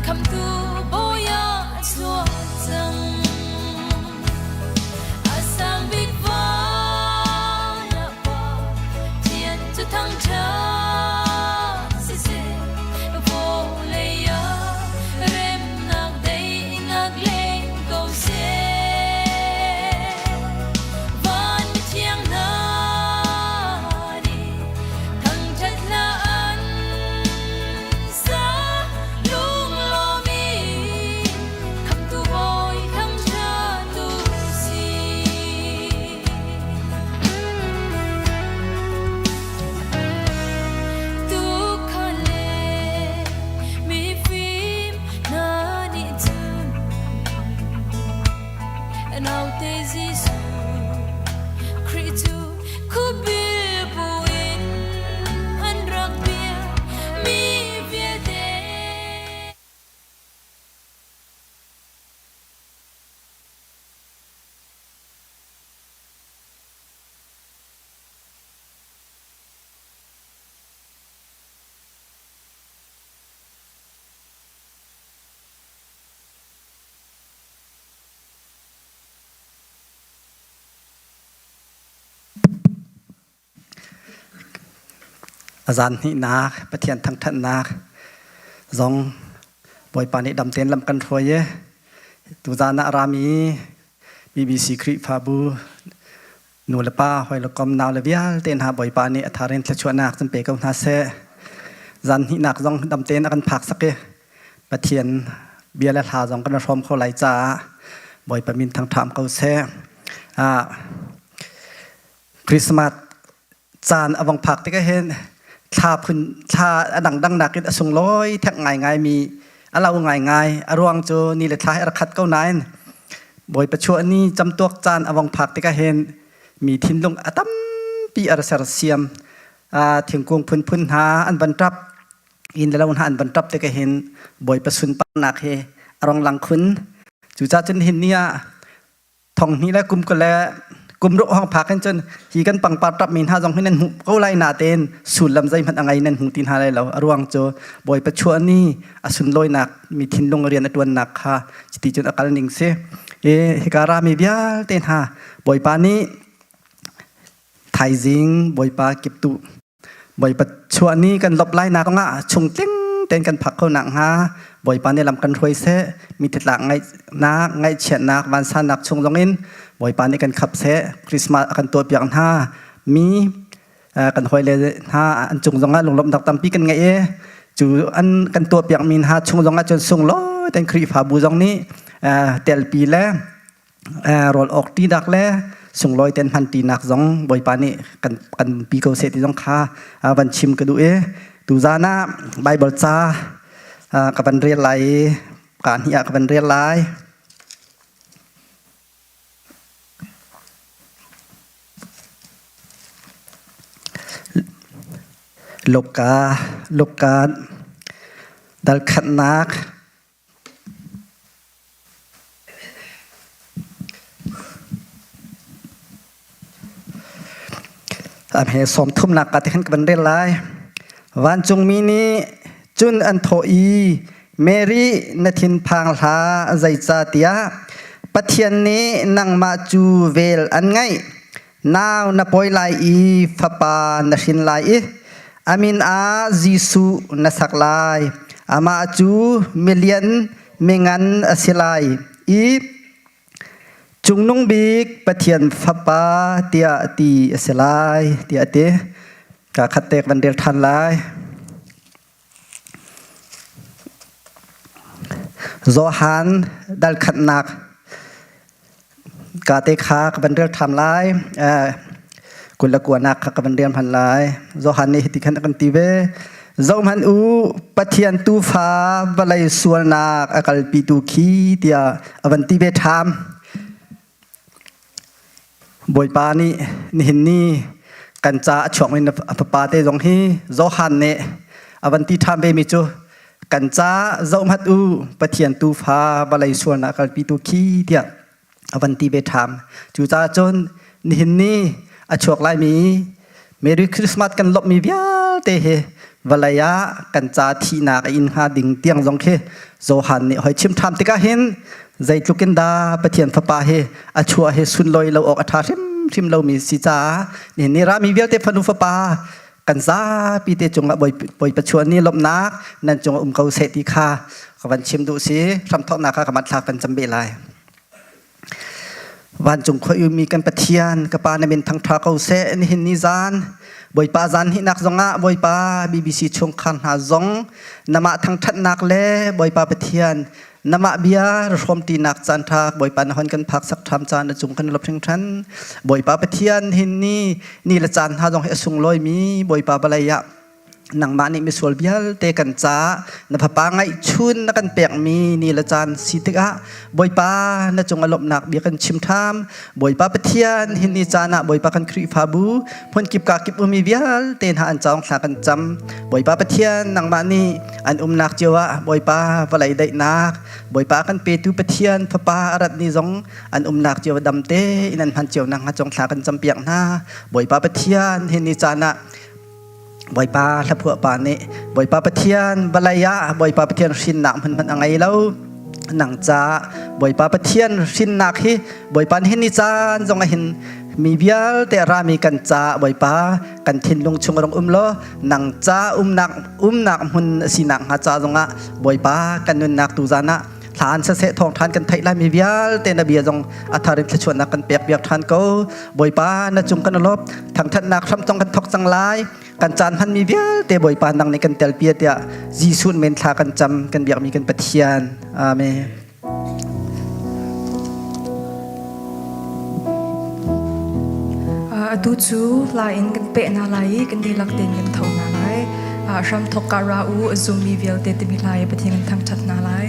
khamtu bawi ah a chuak cang. A sang bik van ah Pathian cu thangṭhat siseh, vawlei ah remnak daihnak leng ko seh. Van mithiang hna nih thangṭhat hla an sa, lunglawm in khamtu bawi thangṭhat u sih. Tuukhal le mifim hna nih cun naute Jesuh Khrih cu khuapi buin an rak biak mi vialte. A zan hnihnak Pathian thangṭhatnak zong Bawipa nih dam tein lam kan hruai i tuzaan ah a rami BBC Khrihfabu nu le pa hawi le kom nau le vialte hna Bawipa nih a thar in thluachuahnak cun pe ko hna seh. Zan hnihnak zong dam tein a kan phak sak i Pathian bia le hla zong kan i hrawm kho lai caah Bawipa min thangṭham ko seh. Christmas caan a vong phak tikah hin thla phun thla a dangdang nakin a sunglawi thek ngaingai mi a lo ngaingai a ruang cu ni le thla hi a rak khat ko nain Bawipa chuah ni camtuak caan a vong phak tikah hin mi thinlung a tampi a ra sersiam thingkung phunphun hna an van ṭap inn le lo hna an van ṭap tikah hin Bawipa sunparnak hi a rong lang khun cucaah cun hin ni ah thong hnih le kum kule kum ruk hong phak hin cun hi kan pangpar ṭap mi hna zong hi nan hmuh ko lai natein sullam zeihmanh a ngei nan hmu ti hna lai lo a ruang cu Bawipa chuah ni a sunlawinak mi thinlung rian a ṭuannak kha cuti cun a kal ning si i hika rami vialte hna Bawipa nih thaizing Bawipa kiptu Bawipa chuah ni kan lop lai nak ah chung tling tein kan phak kho nak hnga Bawipa nih lam kan hruai seh mi titlak ngaihnak ngaihchiatnak vansannak chung zong in Bawipa nih kan khap seh Christmas a kan tuah piak hna mi kan hawile hna an cung zong ah lunglawmhnak tampi kan ngeih i cu an kan tuah piak mi hna chung zong ah cun sunglawi tein Khrihfabu zong nih telpi le rawl awk ṭinak le sunglawi ten hman ṭinak zong Bawipa nih kan kan pi ko seh ti zong kha van chim ka duh i tuzaan ah Bible ca ka van rel lai i ka hnih ah ka van rel lai. Luka Luka dal khatnak He sawmthumnak ka ti khan ka van rel lai. Vancungmi nih cun an thawh i Mary na thinphang hlah zeicahtiah Pathian nih nangmah cu vel an ngaih. Nau na pawi lai i fapa na hrin lai i a min ah Jesuh na sak lai. Amah cu milian mingan a si lai i Cungnung Bik Pathian Fapa tiah ti a si lai tiah a ti. Ka khat te kan rel ṭhan lai. Johan dal khatnak ka te kha ka van rel ṭhan lai. Kul le kuanak kha ka van rel hman lai. Johan nih hiti khan a kan ti ve. Zohhmanh u, Pathian tuufa vawlei sualnak a kalpitu khi tiah a van ti ve ṭham. Bawipa nih nihin ni kan ca a chuakmi a fapa te zong hi Johan nih a van ti ṭhan vemi cu kan ca zohhmat u Pathian tuufa vawlei sualnak kalpitu khi tiah a van ti ve ṭham. Cucaah cun nihin ni a chuak laimi Merry Christmas kan lawmhmi vialte hi Vawlei ah kan ca thihnak a in hnga ding tiang zong khi Johan nih hoi chim ṭham tikah hin zeitluk in dah Pathian Fapa hi a chuah hi sunlawi lo awk a ṭha hrimhrim lomi si caah nihin ni rami vialte fanu fapa kan zapi te cungah Bawipa chuah ni lawmhnak nan cungah um ko seh ti kha ka van chim duh si hramthawknak ah ka hmanthlak kan cam beh lai. Vancung khua mi kan Pathian ka pa na min thangṭha ko seh nihin ni zan Bawipa zan hnihnak zongah Bawipa BBC chungkhar hna zong namah thangṭhatnak le Bawipa Pathian namah bia hrawmṭinak caan ṭha Bawipa na hon kan phak sak ṭham caan na cung kan lop hringhran Bawipa Pathian hin ni ni le caan hna zong hi a sunglawi mi Bawipa vawlei ah nangmah nih misual vialte kan ca na fapa ngaihchun na kan pekmi ni le caan si tikah Bawipa na cung a lawmhnak bia kan chim ṭham Bawipa Pathian hi ni caan ah Bawipa kan Khrihfabu hmunkip ka kip umi vialte hna an caung thla kan cam Bawipa Pathian nangmah nih an umnak cio ah Bawipa vawlei daihnak Bawipa kan petu Pathian fapa a rat ni zong an umnak cio dam te in an hman cio nak hnga cong thla kan cam piak hna Bawipa Pathian hi ni caan ah Bawipa hlaphuah pa nih Bawipa Pathian vawlei ah Bawipa Pathian hrinnak hmunhmanh a ngei lo nang ca Bawipa Pathian hrinnak hi Bawipa hin ni caan zong ah hin mi vialte a rami kan ca Bawipa kan thinlung chung rong um law nang ca umnak umnak hmun a sinak hnga ca zongah Bawipa kan nunnak tu zan ah thlan siseh thawngthan kan theih lai mi vialte na bia zong a thar in thluachuahnak kan pek biak than ko bawipa na cung kan lop thangthatnak hram tong kan thok cang lai kan caan hman mi vialte bawipa nang nih kan tel pia tiah Jesuh men thla kan cam kan biak mi kan Pathian amen. Atu cu la in kan peh na lai i kan dihlak tein kan tho na lai. Hram thok ka ra u a zummi vialte timi hla i Pathian kan thangṭhat hna lai.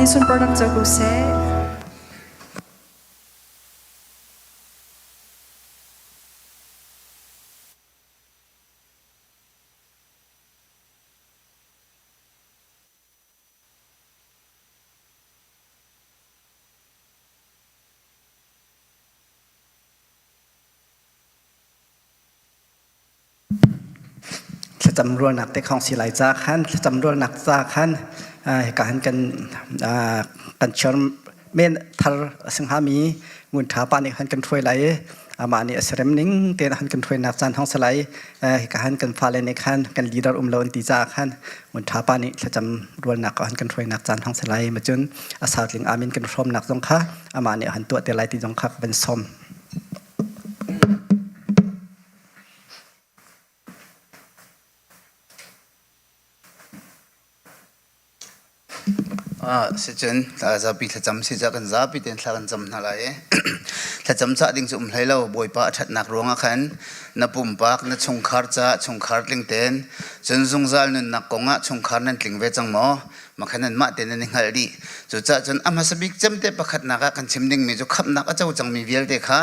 Pathian sunparnak co ko seh. Thlacam rualnak te khong si lai ca khan thlacam rualnak ca khan hika han kan kan chairman thar a si hngami Ngun Tha pa nih han kan hruai lai i amah nih a serem ning tein han kan hruainak caan hong si lai. Hika han kan fale nih khan kan leader um lo an ti caah khan Ngun Tha pa nih thlacam rualnak ah han kan hruainak caan hong si lai. Macun a sautling amin kan hrawmnak zong kha amah nih han tuah te lai ti zong kha ka van sawm. Sicun zapi thlacam si ca kan zapi tein thla kan cam hna lai i thlacam cah ding cu um hlei lo. Bawipa a ṭhatnak ruangah khan na pumpak na chungkhar ca chungkhar tling tein cun zungzal nunnak kongah chungkhar nan tling ve cang maw? Makhan nanmah tein nan i hngalh dih. Cucaah cun a hmasa bik cemte pakhatnak ah kan chim dingmi cu khamhnak a co cangmi vialte kha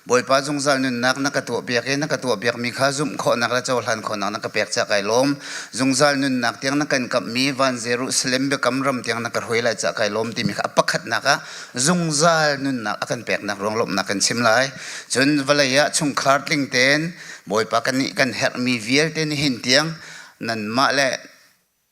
Bawipa zungzal nunnak na ka tuahpiak i na ka tuahpiakmi kha zumh khawhnak le cohlan khawhnak na ka pek caah kai lawm. Zungzal nunnak tiang na kan kamhmi van Jerusalem biakam ram tiang na ka hruai lai caah kai lawm timi kha a pakhatnak ah zungzal nunnak a kan peknak ruang lawmhnak kan chim lai. Cun vawlei ah chungkhar tling tein Bawipa kan nih kan herhmi vialte nihin tiang nanmah le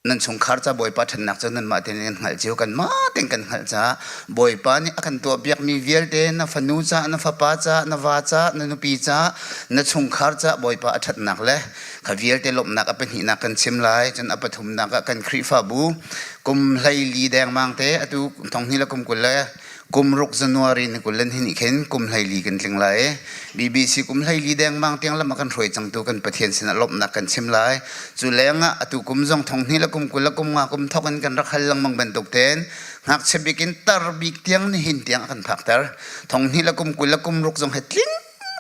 Nan chungkhar ca Bawipa ṭhatnak cu nanmah tein kan hngalh cio, kanmah tein kan hngalh caah Bawipa nih a kan tuahpiakmi vialte na fanu ca, na fapa ca, na va ca, na nupi ca, na chungkhar ca Bawipa a ṭhatnak le kha vialte lawmhnak a pahnihnak kan chim lai. Cun a pathumnak ah kan Khrihfabu kum 14 dengmang te atu 20 le kum 20 le kum ruk January ni 20 le hnih khin kum 14 kan tling lai. BBC kum 14 dengmang tiang lam a kan hruai cangtu kan Pathian sinah lawmhnak kan chim lai. Cu lengah atu kum zong 20 le kum 20 le kum nga kum thok in kan rak hal lengmang bantuk tein ngakchia bik in tar bik tiang nihin tiang a kan phakter. 20 le kum 20 le kum ruk zong he tling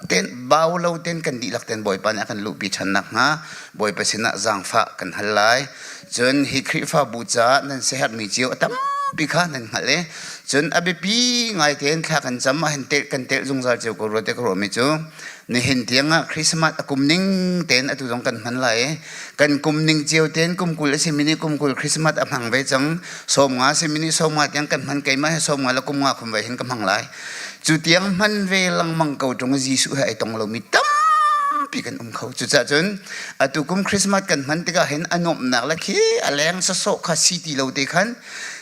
tein bau lo tein kan dihlak tein Bawipa nih a kan luhpi ṭhan nakhnga Bawipa sinah zaangfah kan hal lai. Cun hi Khrihfabu caah nan siaherhmi cio a tampi kha nan hngalh i cun a biapi ngai tein thla kan cam ah hin telh kan telh zungzal cio ko rua te ka ruahmi cu nihin tiangah Christmas a kum ning tein atu zong kan hman lai i kan kum ning cio tein kum 20 a simi nih kum 20 Christmas a hmang ve cang 50 simi nih 50 tiang kan hman keimah hi 50 le kum nga khum ve hin ka hmang lai. Cu tiang hman ve lengmang ko ṭung Jesuh he ai tong lomi tampi kan um kho. Cucaah cun atu kum Christmas kan hman tikah hin a nuamhnak le khi a leng sawsawh kha si ti lo te khan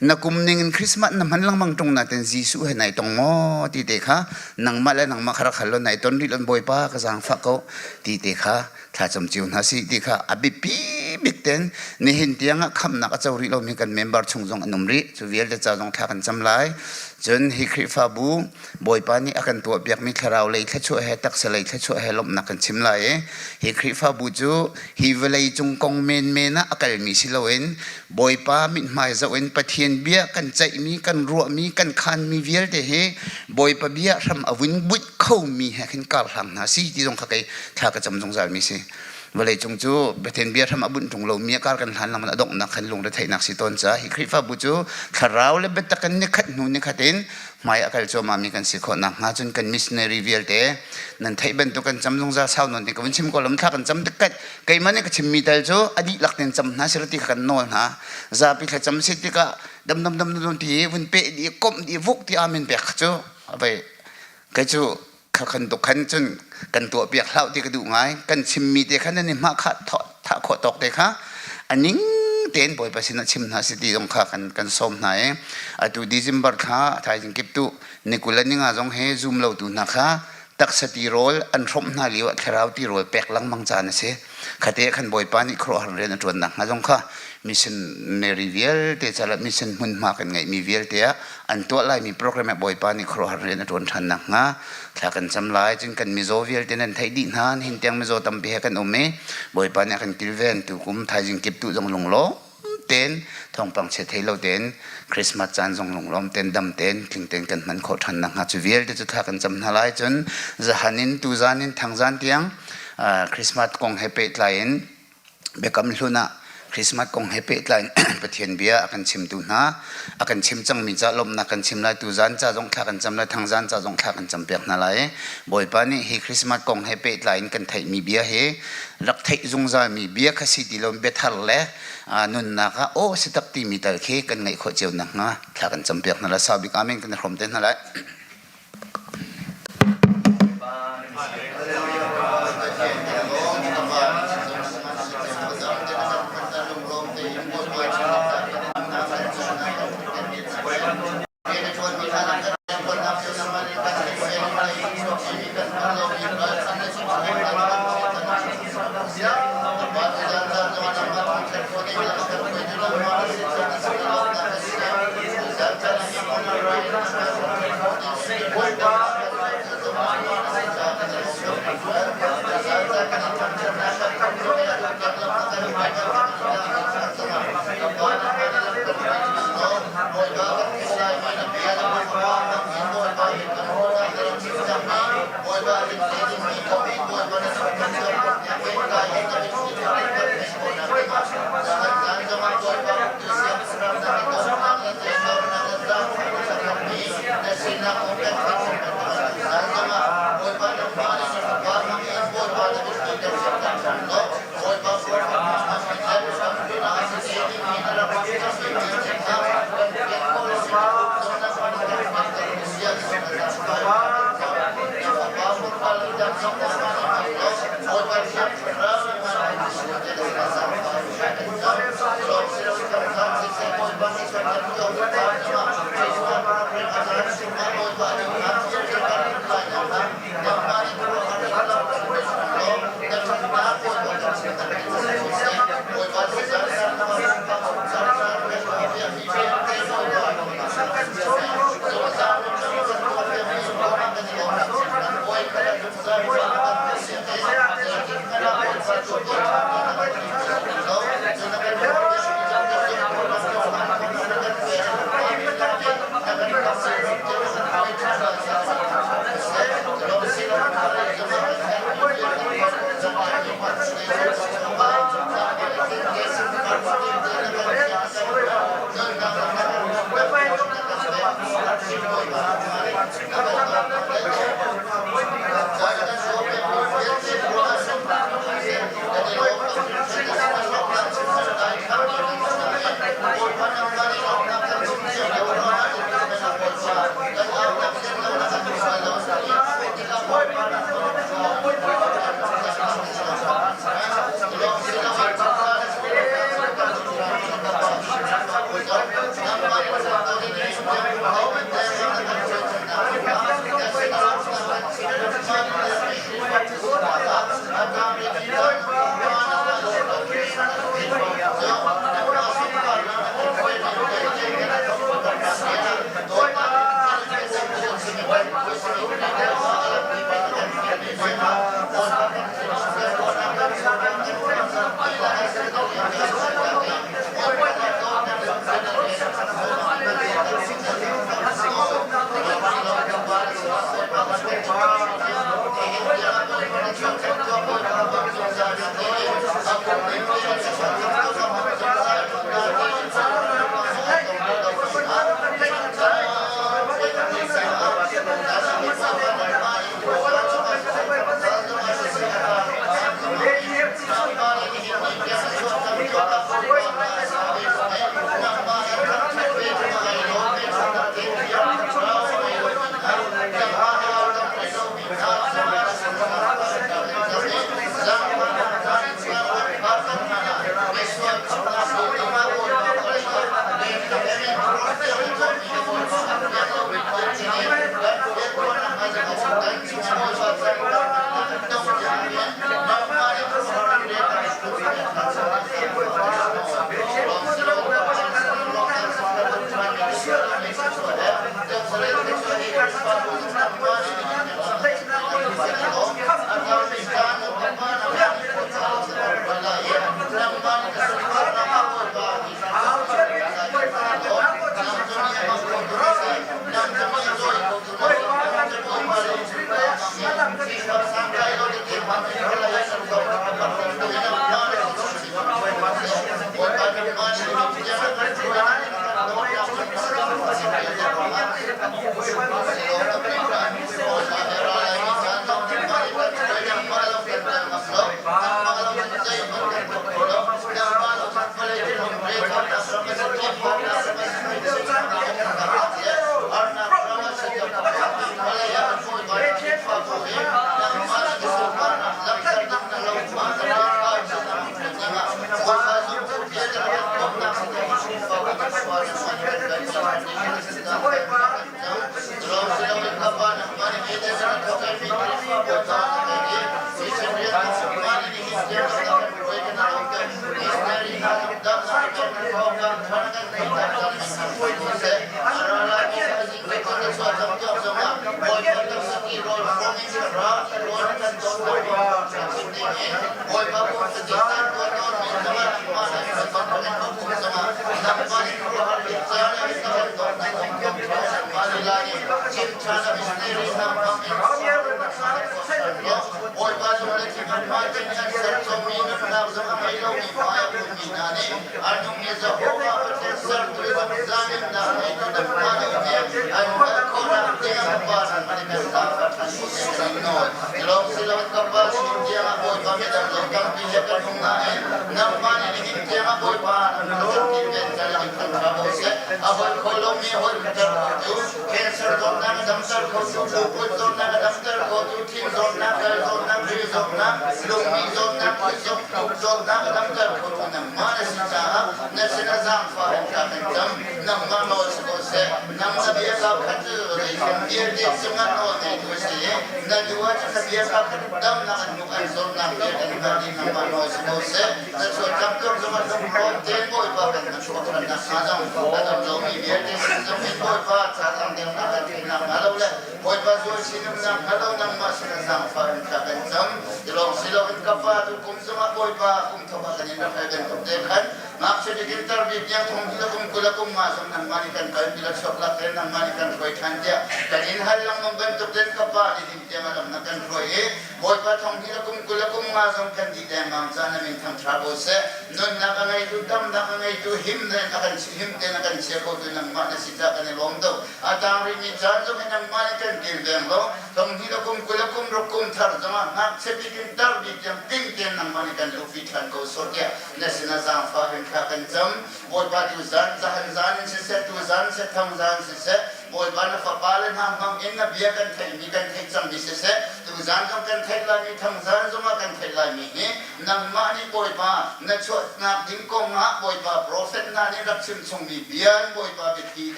na kum ning in Christmas na hman lengmang ṭung natin Jesuh he nai tong maw ti te kha nangmah le nangmah kha rak hal law nai ton rih lon Bawipa ka zaangfah ko ti te kha thlacam cio hna si ti kha a biapi bik ten nihin tiang ah khamnak a co rih lomi kan member chung zong an um rih cu vialte ca zong thla kan cam lai cun hi Khrihfabu Bawipa nih a kan tuahpiakmi thlarau lei thluachuah he taksa lei thluachuah he lawmhnak kan chim lai i hi Khrihfabu cu hi vawlei cung kong menmen ah a kalmi si loin Bawipa mithmai zoh in Pathian bia kan ceihmi kan ruahmi kan khanmi vialte hi Bawipa bia hram a vun bunh khomi he khin kar hlang hna si ti zong kha kei thla ka cam zungzal mi si. Vawlei cung cu Pathian bia hram a bunh ṭung lomi a kar kan hlan lang a donghnak khan lungre theihnak si tawn ca hi Khrihfabu cu thlarau le biatak in nikhat hnu nikhat in hmai a kal cuahmah mi kan si khawh nakhnga cun kan missionary vialte nan theih bantuk kan cam zungzal sau nawn ti ka vun chim ko lam thla kan cam tik keimah nih ka chimmi tal cu a dihlak tein cam hna sila ti kha kan nawl hna zapi thlacam si tikah dam dam dam dam ti vun pe di komh di vuk ti amen pek cu avei kei cu khan tuk khan cun kan tuah piak hlau ti ka duh ngai kan chimmi te khan nan i hma kha thah khawh tawk te kha aning tein bawipa sinah chim hna si ti zong kha kan kan sawm hna i atu December thla thaizing kip tu ni 20 ni nga zong he zoom lo tu hna kha taksa tirawl an hrawmh hna lio ah thlarau tirawl pek lengmang caan a si khate khan bawipa nih khuaruahhar rian a ṭuan nakhnga zong kha missionary vialte calah mission hmunhma kan ngeihmi vialte ah an tuah laimi program ah bawipa nih khuaruahhar rian a ṭuan ṭhan nakhnga thla kan cam lai cun kan mizaw vialte nan theih dih hna hin tiang mizaw tampi he kan um i bawipa nih a kan kilven tu kum thaizing kip tu zong lunglawm tein thawngpang chia thei lo tein Christmas caan zong lunglawm tein dam tein tling tein kan hman khawh ṭhan nakhnga cu vialte cu thla kan cam hna lai cun zahan in tuzan in thangzan tiang Christmas kong he pehtlai in biakam hlun ah. Christmas kong he pehtlai in Pathian bia a kan chimtu hna a kan chim cangmi ca lawmhnak kan chim lai tu zan ca zong thla kan cam lai thang zan ca zong thla kan cam piak hna lai. Bawipa nih hi Christmas kong he pehtlai in kan theihmi bia hi rak theih zungzalmi bia kha si ti lo biathar le nunnak ah aw si tak timi tal khi kan ngeih khawh cio nakhnga thla kan cam piak hna lai. Sau bik amen kan i hrawm te hna lai.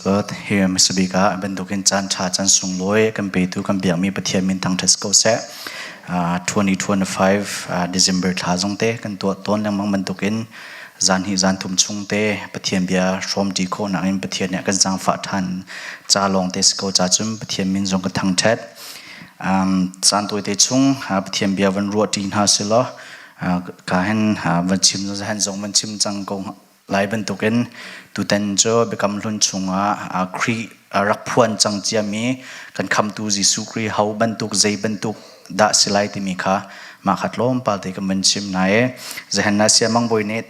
Hi hmasabik ah bantukin caan ṭha caan sunglawi kan petu kan biakmi Pathian min thangṭhat ko seh. 2025 December thla zong te kan tuah tawn lengmang bantukin zan hi zan thum chung te Pathian bia hrawmṭi khawhnak in Pathian nih a kan zaangfah ṭhan ca lawng te si ko ca cun Pathian min zong ka thangṭhat. Caan tawite chung Pathian bia van ruahṭi hna silaw ka hin van chim han zong van chim cang ko Lai bantukin tutan cu Biakam Hlun chungah Khrih rak phuan cang ciami kan khamtu Jesuh Khrih ho bantuk zei bantuk dah si lai timi kha mah kha tlawmpal te kan van chim hna i Zehenna siamang bawi nih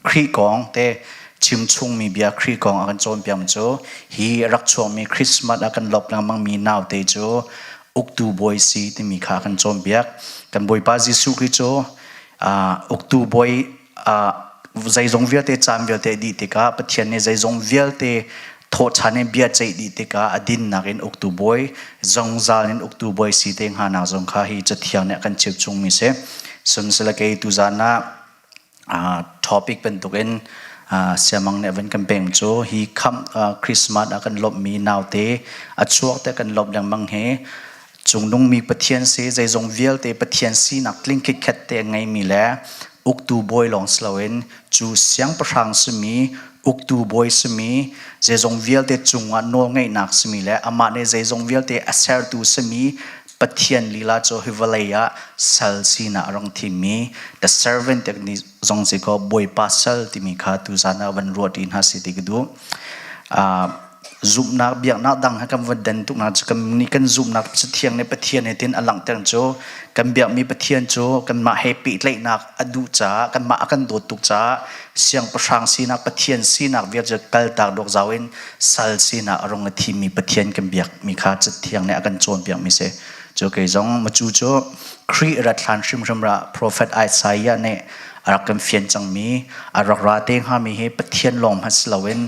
Khrih kong te. Chimchungmi bia Khrih kong a kan cawnpiak cu hi rak chuakmi Christmas a kan lawp lengmangmi naute cu uktu bawi si timi kha a kan cawnpiak. Kan Bawipa Jesuh Khrih cu uktu bawi zeizong vialte caan vialte dih tikah Pathian nih zeizong vialte thawhṭhan in bia ceih dih tikah a dinnak in uktu bawi zungzal in uktu bawi si te hnga nak zong kha hi cathiang nih a kan chimh chungmi si. Sihmanhsehlaw kei tuzan ah topic bantukin siamang nih a van kan pek cu hi khamh Christmas ah kan lawmhmi naute a chuak te kan lawmh lengmang hi cungnungmi Pathian si zeizong vialte Pathian sinak tling khitkhet te a ngeimi le uktu bawi lawng si loin cu siangpahrang simi uktu bawi simi zeizong vialte cungah nawlngeihnak simi le amah nih zeizong vialte a sertu simi Pathian lila cu hi vawlei ah sal sinak a rung thimmi the servant ti ni zong si ko Bawipa sal timi kha tuzan ah van ruah ṭi hna si ti ka duh. Zumhnak biaknak dang he kan van den tuk na cu kan nih kan zumhnak Cathiang nih Pathian he tin a langhter cu kan biakmi Pathian cu kanmah he pehtlaihnak a duh caah kanmah a kan dawt tuk caah siangpahrang sinak Pathian sinak vial cu kaltak dawk zau in sal sinak a rung a thimmi Pathian kan biakmi kha Cathiang nih a kan cawnpiakmi si. Cu kei zong macu cu Khrih rat hlan hrimhrim ra Prophet Isaiah nih a rak kan fian cangmi a rak ra te hngami hi Pathian lawng hmanh si loin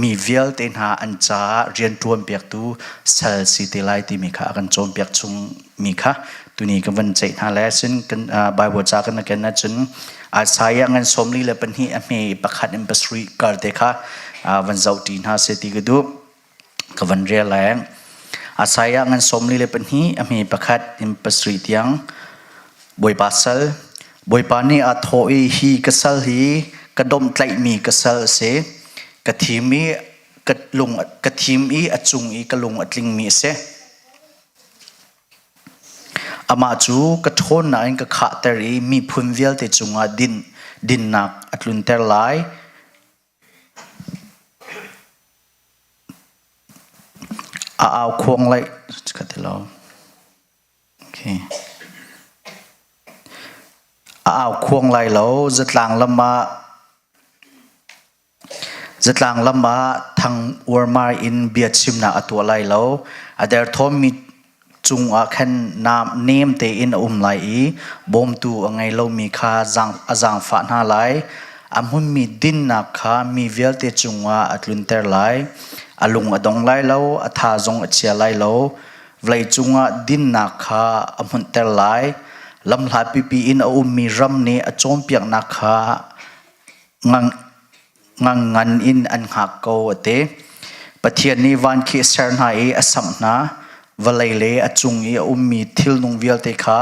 mi vialte hna an caah rianṭuan piaktu sal si te lai timi kha a kan cawnpiak chungmi kha tuni kan van ceih hna le sin kan Bible ca kan ken ahcun Isaiah ngan 42 a hme pakhat in pasarih kar te kha van zoh ṭi hna seh ti ka duh. Ka van rel lai. Isaiah ngan 42 a hme pakhat in pasarih tiang Bawipa sal Bawipa nih a thawh i hi ka sal hi ka domhtlaihmi ka sal a si. Ka thim i ka lung ka thim i a cung i ka lung a tlingmi a si. Amah cu ka ṭhawnnak in ka khahter i miphun vialte cungah din, dinnak a tlunter lai. A aukhuang lai ka ti lo. Okay. A aukhuang lai lo, zatlang lam ah Zatlang lam ah thang uarmar in biachimnak a tuah lai lo. A derthawmmi cungah khan nem tein a um lai i bawmtu a ngei lomi kha a zaangfah hna lai. A hmunmi dinnak kha mi vialte cungah a tlunter lai. A lung a dong lai lo, a tha zong a chia lai lo. Vawlei cungah dinnak kha a hmunhter lai. Lamhlat pipi in a ummi ram nih a cawnpiaknak kha ngangngan in an hngak ko a ti. Pathian nih van khi a ser hna i a samh hna. Vawlei le a cung i a ummi thilnung vialte kha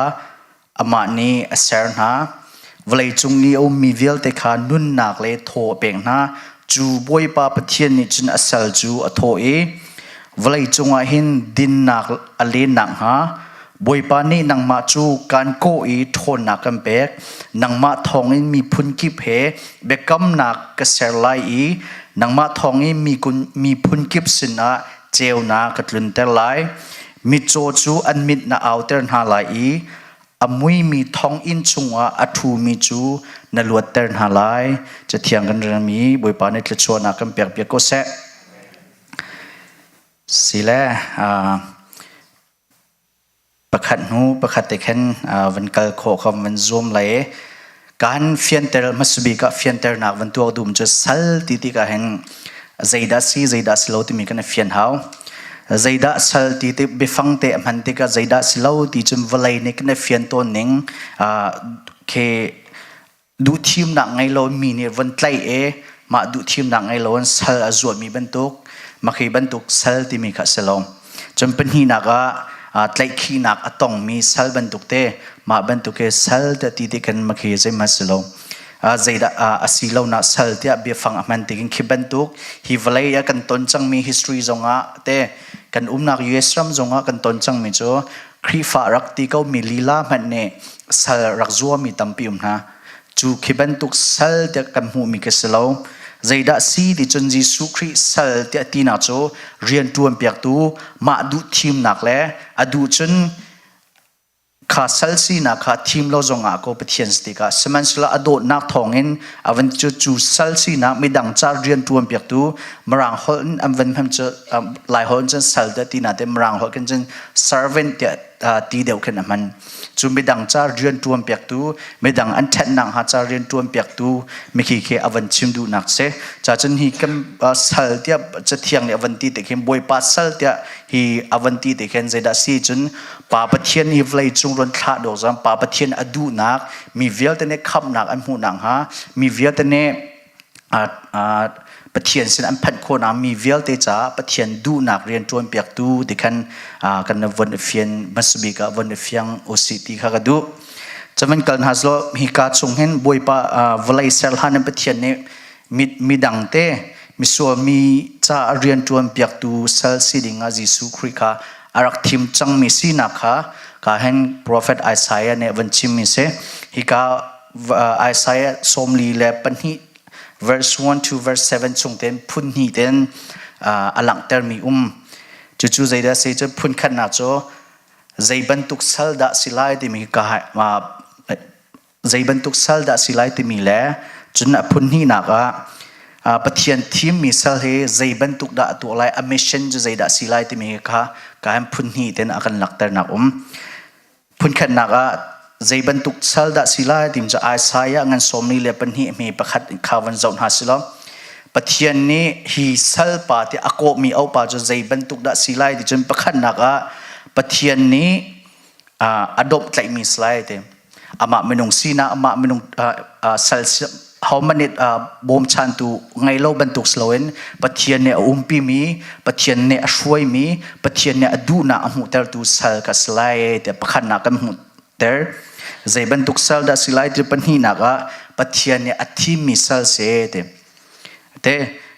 amah nih a ser hna. Vawlei cung i a ummi vialte kha nunnak le thaw a pek hna. Cu Bawipa Pathian nih cun a sal cu a thawh i, Vawlei cungah hin dinnak a len nakhnga Bawipa nih nangmah cu kaan kawh i ṭhawnnak kan pek. Nangmah thawngin miphun kip he biakamnak ka ser lai i nangmah thawngin miphun kip sinah ceunak ka tlunter lai. Mitcaw cu an mit na auter hna lai i a muimi thonginn chungah a ṭhumi cu na luatter hna lai. Cathiang kan relmi Bawipa nih thluachuahnak kan pekpiak ko seh. Sile, Pakhat hnu pakhat te khan van kal khawh kha van zuam lai i kan fianter hmasabik ah fianternak van tuak dum cu sal ti tikah hin zeidah si zeidah si lo timi kan i fian hau. Zeidah sal ti ti biafang te a hman tikah zeidah si lo ti cun vawlei nih kan i fian tawn ning khi duhthimnak ngei lo mi nih von tlaih i mah duhthimnak ngei lo in sal a zuatmi bantuk makhi bantuk sal timi kha a si lo. Cun pahnihnak ah tlaihkhihnak a tongmi sal bantuk te mah bantuk hi sal te ti ti khan makhi zeihmanh si lo. Zeidah a si lo na sal tiah biafang a hman tikin khi bantuk hi vawlei ah kan ton cangmi history zongah te kan umnak US ram zongah kan ton cangmi cu Khrihfa rak ti ko mi lila hmanh nih sal rak zuami tampi um hna. Cu khi bantuk sal tiah kan hmuhmi ka si lo. Zeidah si ti cun Jesuh Khrih sal tiah tinak cu rian ṭuan piaktu mah duh thimnak le a duh cun Kha sal sinak kha thim lo zongah ko Pathian si tikah sihmanhsehlaw a dawtnak thawngin a van cu cu sal sinak midang ca rian ṭuan piaktu Mirang holh in an van hman cu Lai holh in cun sal tiah ti nain Mirang holh khin cun servant tiah ti deuh khin a hman. Cu midang ca rian ṭuan piaktu, midang an ṭhatnak hnga ca rian ṭuan piaktu mikhi khi a van chim duhnak si. Ca cun hi kan sal tiah Cathiang nih a van ti tik hin Bawipa sal tiah hi a van ti tik hin zeidah si cun Pa Pathian hi vawlei cung run thlah dawh zong Pa Pathian a duhnak mi vialte nih khamhnak an hmuh nakhnga mi vialte nih Pathian sin an phanh khawhnak mi vialte caah Pathian duhnak rian ṭuan piaktu ti khan kan von i fian hmasabik ah von i fiang usih ti kha ka duh. Cavan kal hna selaw hika chung hin Bawipa vawlei ser hlan in Pathian nih midang te misual mi ca rian ṭuan piaktu sal si ding ah Jesuh Khrih kha a rak thim cangmi sinak kha ka hen profet Isaiah nih van chimmi si. Hika Isaiah 42 verse 1 to verse 7 chung ten phun hnih ten a langhtermi um. Cucu zeidah si cu phun khatnak cu zei bantuk sal dah si lai timi ka zei bantuk sal dah si lai timi le cun a phun hnihnak ah Pathian thimmi sal hi zei bantuk dah a tuah lai a mission cu zeidah si lai timi kha ka han phun hnih ten a kan lakternak um phun khatnak ah zei bantuk sal dah si lai timi cu Isaiah ngan 42 hme pakhat kha van zoh hna si lo Pathian nih hi sal pa ti a kawhmi opa cu zei bantuk dah si lai ti cun pakhatnak ah Pathian nih a dawp tlaihmi si lai ti amah minung sinak amah minung sal hohmanh nih bawmchantu ngei lo bantuk si loin Pathian nih a umpimi Pathian nih a hruaimi Pathian nih a duhnak a hmuhtertu sal ka si lai tiah pakhatnak kan hmuhter zei bantuk sal dah si lai ti pahnihnak ah Pathian nih a thimmi sal si ti Te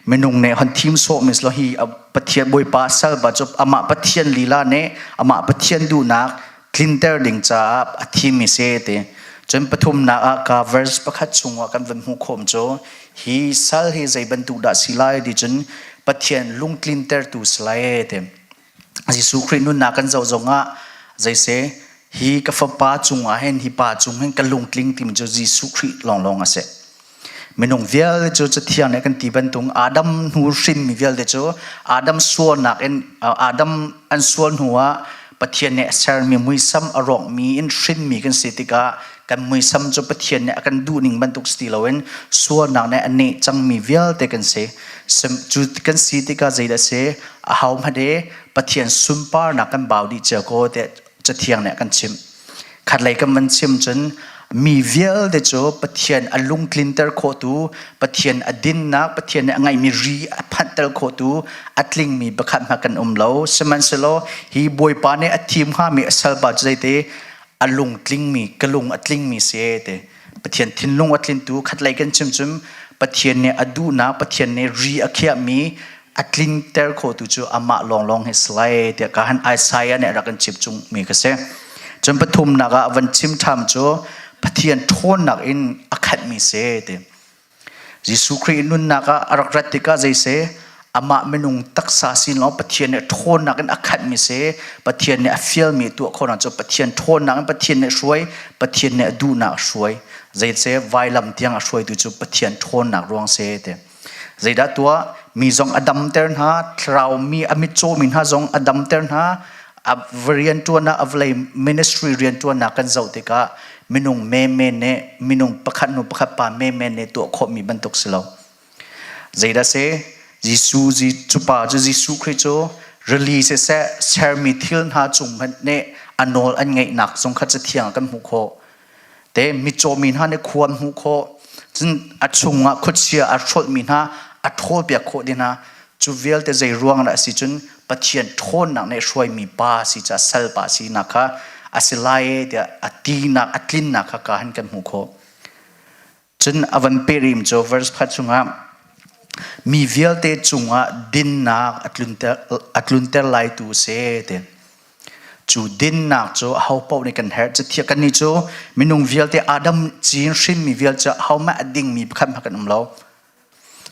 minung nih hon thim sawh mi lo hi Pathian Bawipa sal ba cu amah Pathian lila nih amah Pathian duhnak tlinter ding caah a thim mi si ti. Cun pathumnak ah ka verse pakhat chungah kan van hmuh khawm cu hi sal hi zei bantuk dah si lai ti cun Pathian lungtlintertu si lai ti. Jesuh Khrih nunnak kan zoh zongah zeise hi ka fapa cungah hin hi pa cung hin ka lungtling timi cu Jesuh Khrih lawnglawng a si. Minung vialte cu Cathiang nih kan ti bantuk Adam hnu hrinmi vialte cu Adam sualnak in Adam an sual hnu ah Pathian nih a sermi muisam a rawkmi in hrinmi kan si tikah kan muisam cu Pathian nih a kan duhning bantuk si ti loin sualnak nih a neh cangmi vialte kan si. Cu kan si tikah zeidah a si? Aho hmanh hi Pathian sunparnak kan bau dih cio ko tiah Cathiang nih a kan chimh. Khatlei kan van chim cun mi vialte cu Pathian a lungtlinter khawhtu, Pathian a dinnak, Pathian nih a ngeihmi ri a phanhter khawhtu, a tlingmi pakhat hmanh kan um lo. Sihmanhsehlaw hi Bawipa nih a thim hngami a salpa cu zeiti a lungtlingmi, ka lung a tlingmi si ti. Pathian thinlung a tlintu khatlei kan chim cun Pathian nih a duhnak, Pathian nih ri a khiahmi a tlinter khawhtu cu amah lawnglawng hi si lai tiah ka han Isaiah nih a rak kan chim chungmi ka si. Cun pathumnak ah van chim ṭham cu Pathian ṭhawnnak in a khatmi si ti. Jesuh Khrih nunnak ah a rak rat tikah zei si amah minung taksa sin lawng Pathian nih ṭhawnnak in a khatmi si Pathian nih a fialmi tuah khawhnak cu Pathian ṭhawnnak in Pathian nih hruai Pathian nih a duhnak a hruai zeice vailam tiang a hruaitu cu Pathian ṭhawnnak ruang si ti. Zeidah tuah? Mi zong a damter hna, thlarau mi a mitcaw mi hna zong a damter hna. A rianṭuannak, a vawlei ministry rianṭuannak kan zoh tikah minung menmen nih minung pakhat hnu pakhat pa menmen nih tuah khawhmi bantuk si lo. Zeidah si? Jesuh cu pa cu Jesuh Khrih cu rili siseh sermi thil hna cung hmanh nih a nawl an ngeihnak zong kha cathiang ah kan hmuh khawh. Te mitcaw mi hna nih khua an hmuh khawh. Cun a chungah khuachia a hrolhmi hna a ṭhawlpiak khawh dih hna. Cu vialte zei ruang dah a si cun Pathian ṭhawnnak nih hruaimi pa si caah salpa sinak kha a si lai e tiah a tinak a tlinnak kha ka han kan hmuh khawh. Cun a van perim cu verse pakhat chungah mi vialte cungah dinnak a tlunter, a tlunter laitu si ti. Cu dinnak cu aho paoh nih kan herh. Cathiang kannih cu minung vialte Adam cin hrinmi vialte ahohmanh a dingmi pakhat hmanh kan um lo.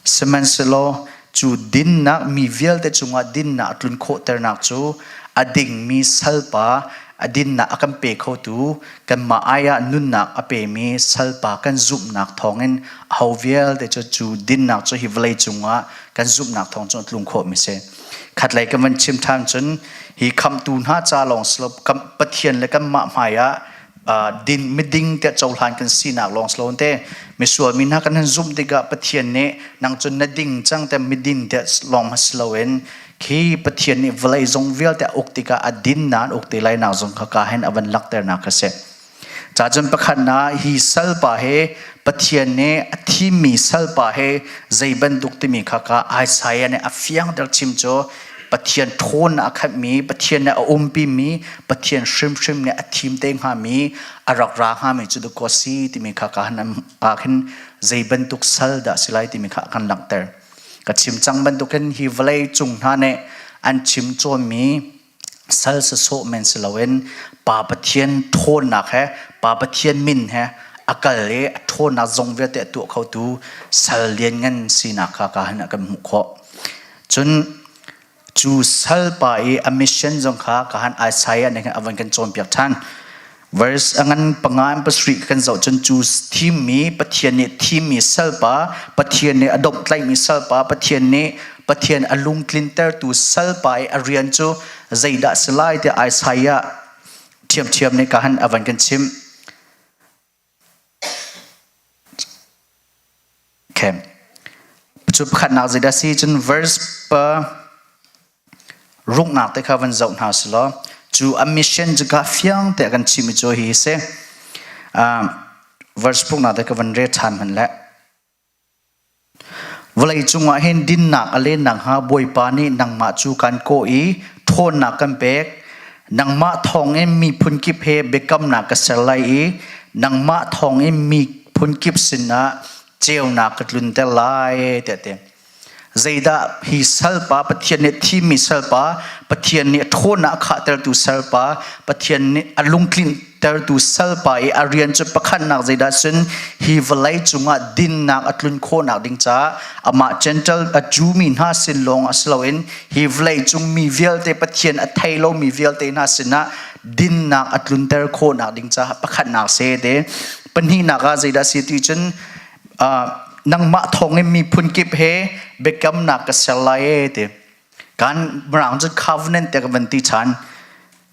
Sihmanhsehlaw cu dinnak mi vialte cungah dinnak a tlun khawhternak cu a dingmi salpa. A dinnak a kan pe khotu kanmah ai ah nunnak a pemi salpa kan zumhnak thawngin aho vialte cu cu dinnak cu hi vawlei cungah kan zumhnak thawng cun a tlung khawhmi si. Khatlei kan van chim ṭhan cun hi khamhtu hna ca lawng si lo Pathian le kanmah hmai ah din miding tiah cohlan kan sinak lawng si lo te misual mi hna kan han zumh tikah Pathian nih nang cun na ding cang te miding tiah lawng si loin khi Pathian nih vawlei zong vialte a uk tikah a dinnak an uk te lai nak zong kha ka hin a van langhternak a si. Ca cun pakhat na hi salpa he Pathian nih a thimmi salpa he zei bantuk timi kha ka Isaiah nih a fiangter chim cu Pathian ṭhawn a khatmi Pathian nih a umpimi Pathian hrimhrim nih a thim te hngami a rak ra hngami cu dakaw si timi kha ka han khin zei bantuk sal dah si lai timi kha a kan langhter. Ka chim cang bantukin hi vawlei cung hna nih an chim cawnmi sal sasawh men si loin Pa Pathian ṭhawnnak he Pa Pathian min he a kal i a ṭhawnnak zong vialte a tuah khotu sal lianngan sinak kha ka hin a kan hmuh khawh. Cun cu salpa i a mission zong kha ka han Isaiah nih khan a van kan cawnpiak ṭhan. Verse a ngan panga in pasarih kan zoh cun cu thimmi Pathian nih thimmi salpa Pathian nih a domhtlaihmi salpa Pathian nih Pathian a lungtlintertu salpa i a rian cu zeidah si lai tiah Isaiah ṭhiamṭhiam nih ka han a van kan chimh. Okay. Cu pakhatnak zeidah si cun verse pa ruknak te kha van zoh hna si law cu a mission cu ka fiang te kan chim cu hi si. Verse puknak te ka van re ṭhan hman le Vawlei cungah hin dinnak a len nakhnga Bawipa nih nangmah cu kan kawh i ṭhawnnak kan pek. Nangmah thawngin miphun kip he biakamnak ka ser lai i nangmah thawngin miphun kip sinah ceunak ka tlunter lai tiah a ti. Zeidah hi salpa Pathian nih thimmi salpa Pathian nih ṭhawnnak a khahtertu salpa Pathian nih a lungtlintertu salpa i a rian cu pakhatnak zeidah cun hi vawlei cungah dinnak a tlun khawhnak ding caah amah Gentile a Jew mi hna sin lawng ah si loin hi vawlei cung mi vialte Pathian a thei lomi vialte hna sinah dinnak a tlunter khawhnak ding caah pakhatnak se te pahnihnak ah zeidah si ti cun nangmah thawngin miphun kip he biakamnak ka ser lai e ti kan mirang cu covenant te ka van ti ṭhan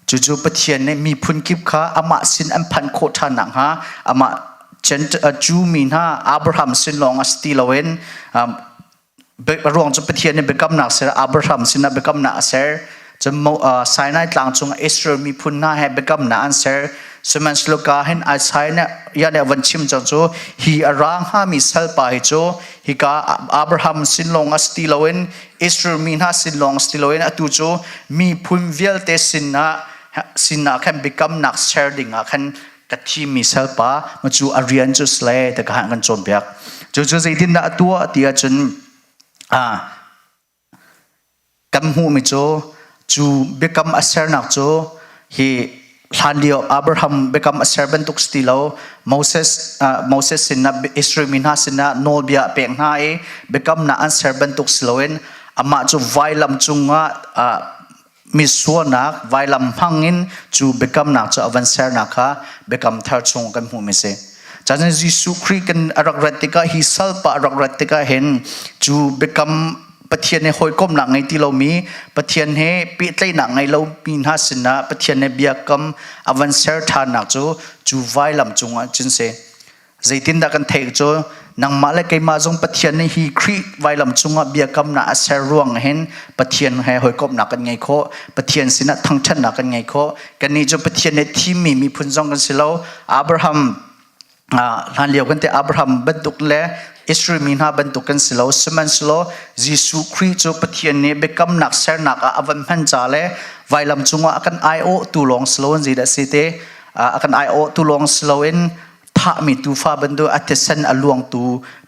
cucu Pathian nih miphun kip kha amah sin an phanh khawh ṭhan nakhnga amah Jew mi hna Abraham sin lawng a si ti loin ruang cu Pathian nih biakamnak ser Abraham sinah biakamnak a ser cun Sinai tlang cung Israel miphun hna he biakamnak an ser sihmanhsehlaw ka hin Isaiah nih a van chim cang cu hi a ra hngami salpa hi cu hika Abraham sin lawng a si ti loin Israel mi hna sin lawng si ti loin atu cu miphun vialte sinah sinah khan biakamnak ser ding ah khan ka thimmi salpa ma cu a rian cu sle te ka kan cawnpiak cu cu zeitindah a tuah ti ahcun kan hmuhmi cu cu biakam a sernak cu hi hlanlio Abraham biakam a ser bantuk si ti lo Moses Moses sinah Israel mi hna sinah nawlbia a pek hna i biakamnak an ser bantuk si loin amah cu vailam cungah misualnak vailam hmangin cu biakamnak cu a van sernak kha biakam thar chung kan hmuhmi si. Cun Jesuh Khrih kan a rak rat tikah hi salpa a rak rat tikah hin cu biakam Pathian he hawikomhnak ngei ti lomi Pathian he pehtlaihnak ngei lomi hna sinah Pathian he biakam a van ser ṭhannak cu cu vailam cungah cun si. Zeitindah kan theih cu nangmah le keimah zong Pathian nih hi Khrih vailam cungah biakamnak a ser ruang hin Pathian he hawikomhnak kan ngei khawh. Pathian sinah thangṭhatnak kan ngei khawh. Kannih cu Pathian nih thimmi miphun zong kan si lo. Abraham hlanlio kan ti Abraham bantuk le Israel mi hna bantuk kan si lo. Sihmanhsehlaw Jesuh Khrih cu Pathian nih biakamnak sernak ah a van hman ca le vailam cungah a kan aiawhtu lawng si loin zeidah si te a kan aiawhtu lawng si loin thahmi tuufa bantuk a thisen a luangtu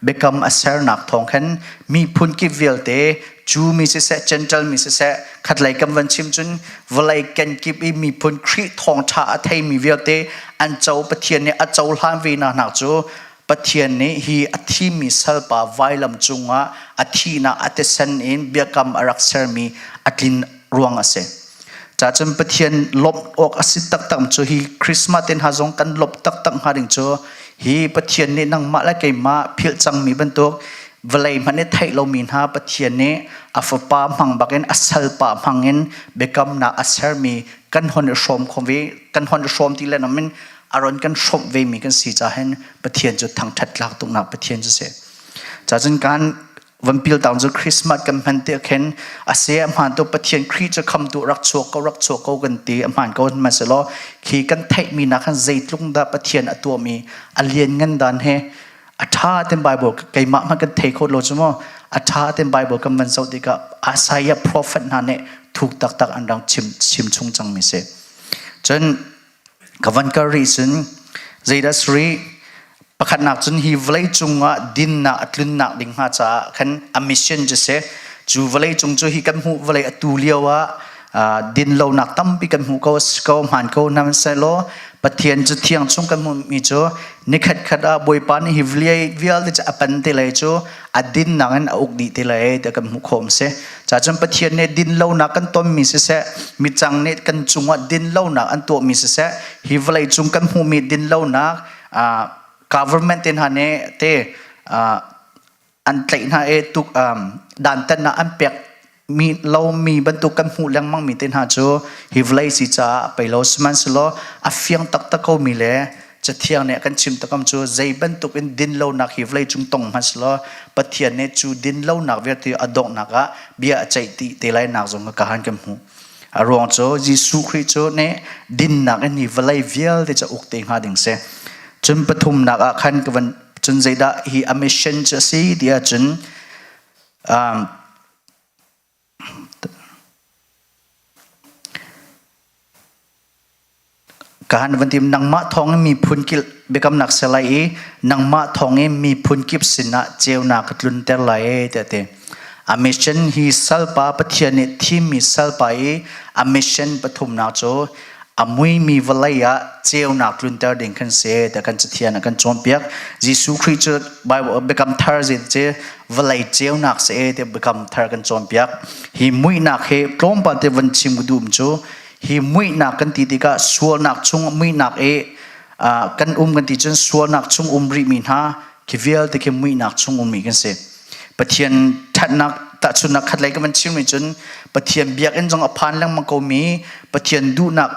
biakam a sernak thawng khan miphun kip vialte Jew mi siseh Gentile mi siseh khatlei kam van chim cun vawlei kenkip i miphun Khrih thawngṭha a theimi vialte an co Pathian nih a cohlan ve hna nak cu Pathian nih hi a thimi salpa vailam cungah a thihnak a thisen in biakam a rak sermi a tlin ruang a si. Ca cun Pathian lawmh awk a si taktak cu hi Christmas te hna zong kan lawmh taktak hnga ding cu hi Pathian nih nangmah le keimah philh cangmi bantuk vawlei hmanh nih theih lomi hna Pathian nih a fapa hmang bakin a salpa hmang in biakamnak a sermi kan hon i hrawm kho ve kan hon i hrawm ti le namin a ron kan hrawmh ve mi kan si ca hin Pathian cu thangthat tlak tuknak Pathian cu si. Ca cun kan van pil taung cu Christmas kan hman te khin a se a hmaan tu Pathian Khrih cu khamtu rak chuak ko rak chuak ko kan ti a hmaan ko sihmanhsehlaw khi kan theihmi nak khan zeitluk dah Pathian a tuahmi a lian ngan dan he a ṭha ten Bible keimah hmanh kan thei kho lo cu maw a ṭha ten Bible kan van zoh tikah Isaiah prophet hna nih thuk taktak an rak chim chim chung cangmi si cun Ka van kal rih cun zeidah suri pakhatnak cun hi vawlei cungah dinnak a tlunnak ding hnga caah khan a mission cu si cu vawlei cung cu hi kan hmuh vawlei atu lio ah dinlonak tampi kan hmuh ko ko hmaan ko hmanhsehlaw Pathian cu thiang chung kan hmuhmi cu nikhat khat ah Bawipa nih hi vawlei vialte cu a pan te lai cu a dinnak in a uk dih te lai tiah kan hmuh khawh si. Cacun Pathian nih dinlonak kan tonmi siseh, micang nih kan cungah dinlonak an tuahmi siseh, hi vawlei cung kan hmuhmi dinlonak government te hna nih te an tlaih hna i tuk dantatnak an pek mi lomi bantuk kan hmuh lengmang mi te hna cu hi vawlei si caah pei lo sihmanhsehlaw a fiang taktak ko mi le Cathiang nih a kan chim takam cu zei bantuk in dinlonak hi vawlei cung tong hmanhsehlaw Pathian nih cu dinlonak vialte a donghnak ah bia a ceih ti te lai nak zong ka han kan hmuh. A ruang cu Jesuh Khrih cu nih dinnak in hi vawlei vialte cu uk te hnga ding si. Cun pathumnak ah khan ka van cun zeidah hi a mission cu a si ti ahcun um, Kahan van tim nangmah thawng in miphun kip biakamnak ser lai i nangmah thawng in miphun kip sinah ceunak ka tlunter lai e tiah ti. A mission hi salpa Pathian nih thimmi salpa i a mission pathumnak cu a muimi vawlei ah ceunak tlunter ding kan si tiah kan Cathiang ah kan cawnpiak. Jesuh Khrih cu Bible biakam thar zin cu vawlei ceunak si e tiah biakam thar kan cawnpiak. Hi muihnak hi tlawmpal te van chim ka duh cu hi muihnak kan ti tikah sualnak chung muihnak i kan um kan ti cun sualnak chung um rihmi hna khi vialte khi muihnak chung ummi kan si. Pathian ṭhatnak tahchunhnak khat lei ka van chim cun Pathian biakinn zong a phan lengmang ko mi Pathian duhnak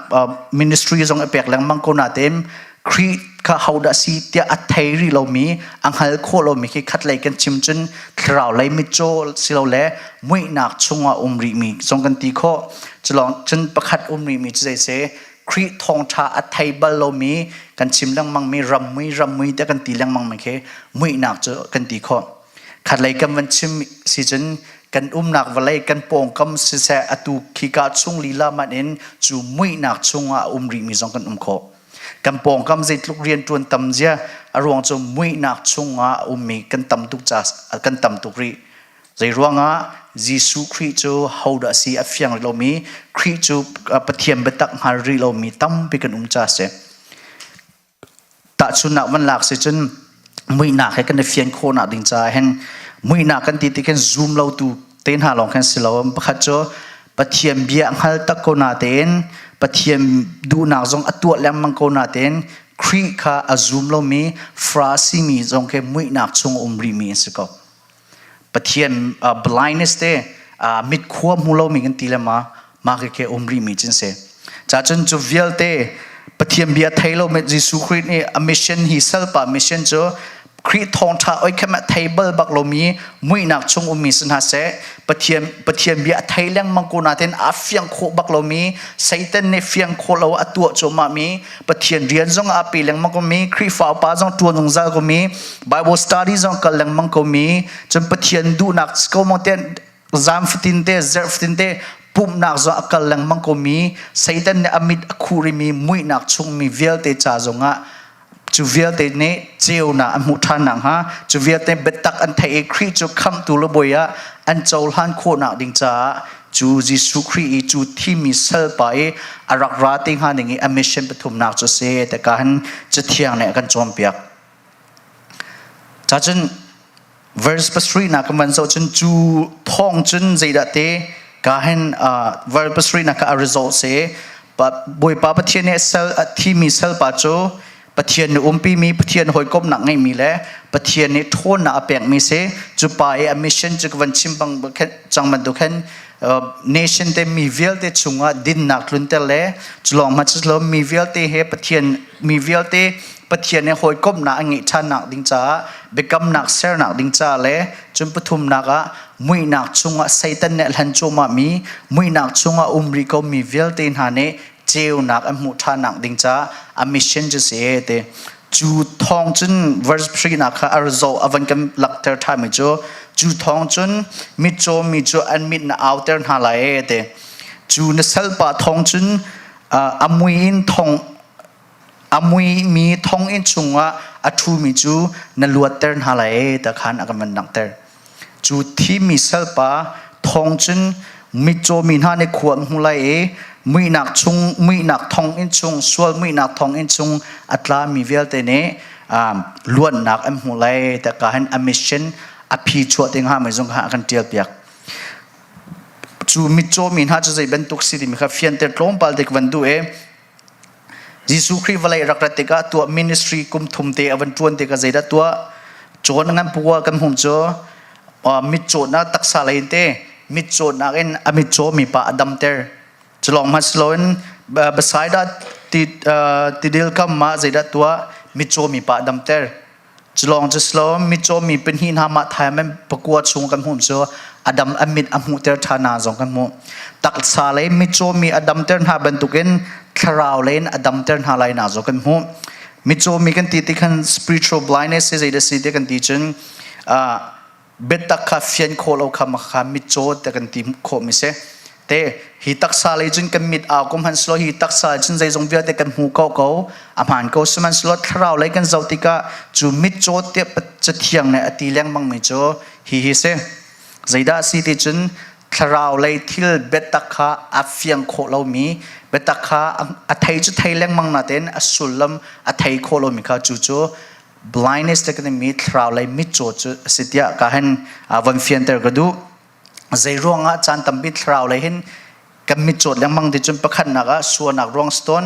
ministry zong a pek lengmang ko nain Khrih kha hodah si tiah a thei rih lomi a hngal khawh lomi khi khat lei kan chim cun thlarau lei mitcaw silole muihnak chungah um rihmi zong kan ti khawh culong cun pakhat um rihmi cu zei si Khrih thawngṭha a thei bal lomi kan chim lengmangmi rammui rammui tiah kan ti lengmangmi khi muihnak cu kan ti khawh. Khatlei kan van chim si cun kan umnak vawlei kan pawngkam siseh atu khika chung lila man in cu muihnak chungah a um rihmi zong kan um khawh. Kan pawngkam zeitluk rian ṭuan tam zia a ruang cu muihnak chungah a ummi kan tam tuk ca kan tam tuk rih. Zei ruangah Jesuh Khrih cu hodah si a fiang rih lomi Khrih cu Pathian biatak hngal rih lomi tampi kan um ca si. Tahchunhnak van lak si cun muihnak he kan i fian khawhnak ding caah hin muihnak kan ti ti khin zoom lo tu te hna lawng khan si lo. Pakhat cu Pathian bia hngal tak ko natein Pathian duhnak zong a tuah lengmang ko natein Khrih kha a zum lomi Farasi mi zong khi muihnak chung um rihmi an si ko. Pathian blindness te mit khua hmu lomi kan ti le ma ma ke ke um rihmi cin si. Ca cun cu vialte Pathian bia thei lo mi Jesuh Khrih nih a mission hi salpa mission cu Khrih thawngṭha oi khem a thei bal bak lomi muihnak chung ummi si hna seh Pathian Pathian bia a thei lengmang ko nain a fiang khawh bak lomi Satan nih fiang khawh lo a tuah cuahmah mi Pathian rian zong a pe lengmang ko mi Khrihfa upa zong ṭuan zungzal ko mi Bible study zong kal lengmang ko mi cun Pathian duhnak ko mong te zam fatin te zerh fatin te pumhnak zong a kal lengmang ko mi Satan nih a mit a khuh rimi muihnak chung mi vialte ca zongah cu vialte nih ceunak an hmuh ṭhan nakhnga cu vialte biatak an theih i Khrih cu khamhtu le bawi ah an cohlan khawhnak ding caah cu Jesuh Khrih i cu thimi salpa i a rak ra te hnga ding i a mission pathumnak cu si tika hin Cathiang nih a kan cawnpiak. Cacun verse pasarih nak kan van zoh cun cu thawng cun zeidah te Ka hin verse pasarih nak a result si Bawipa Pathian nih sal a thimi salpa cu Pathian nih umpimi Pathian hawikomhnak ngeimi le Pathian nih ṭhawnnak a pekmi si. Cu pa i a mission cu ka van chim bang cang bantuk khan nation te mi vialte chungah dinnak tlunter le cu lawng hmanh si lo mi vialte he Pathian mi vialte Pathian he hawikomhnak an ngeih ṭhannak ding caah biakamnak sernak ding caah le cun pathumnak ah muihnak chungah Satan nih a hlan cuahmah mi muihnak chungah um rih ko mi vialte hna nih ceunak an hmuh ṭhannak ding caah a mission cu si te. Cu thawng cun verse 3 nak kha a result a van kan lakter ṭhanmi cu cu thawng cun mitcaw mi cu an mit na auter hna lai e te. Cu na salpa thawng cun a mui in thong a mui mi thonginn chungah a ṭhumi cu na luatter hna lai e ta khan a kan van langhter. Cu thimi salpa thawng cun mitcaw mi hna nih khua an hmu lai i muihnak chung muihnak thonginn chung sual muihnak thonginn chung a tlami vialte nih luatnak an hmu lai ta ka hin a mission a phi chuah te hnga mi zong kha a kan ṭial piak. Cu mitcaw mi hna cu zei bantuk si timi kha fianter tlawmpal te ka van duh i Jesuh Khrih vawlei rak rat tikah tuah ministry kum thum te a van ṭuan tikah zeidah tuah? Cawn ngan pua kan hmuh cu mitcawtnak taksa lei in te mitcawtnak in a mitcaw mi pa a damter. Cu lawng hmanh si loin Bethsaida tidil kam ah zeidah tuah? Mitcaw mi pa a damter. Culawng cu si lo mitcaw mi pahnih hna mah thai men pakua chung kan hmuh cu a dam a mit a hmuhter ṭhan hna zong kan hmuh. Taksa lei mitcaw mi a damter hna bantukin thlarau lei in a damter hna lai na zong kan hmuh. Mitcaw mi kan ti ti khan spiritual blindness hi zeidah si ti kan ti cun biatak kha fian khawh lo kha kha mitcaw te kan ti khawh mi si. Te hi taksa lei cun kan mit au ko hmanhsehlaw hi taksa cun zeizong vialte kan hmu ko ko a hmaan ko sihmanhsehlaw thlarau lei kan zoh tikah cu mitcaw te cathiang nih a ti lengmang mi cu hi hi si. Zeidah si ti cun thlarau lei thil biatak kha a fiang khawh lomi biatak kha a thei cu thei lengmang natein a sullam a thei khawh lomi kha cu cu blindness te kan mi thlarau lei mitcaw cu a si tiah ka hin von fianter ka duh. Zei ruangah caan tampi thlarau lei hin kan mitcawt lengmang ti cun pakhatnak ah sualnak ruang si tawn,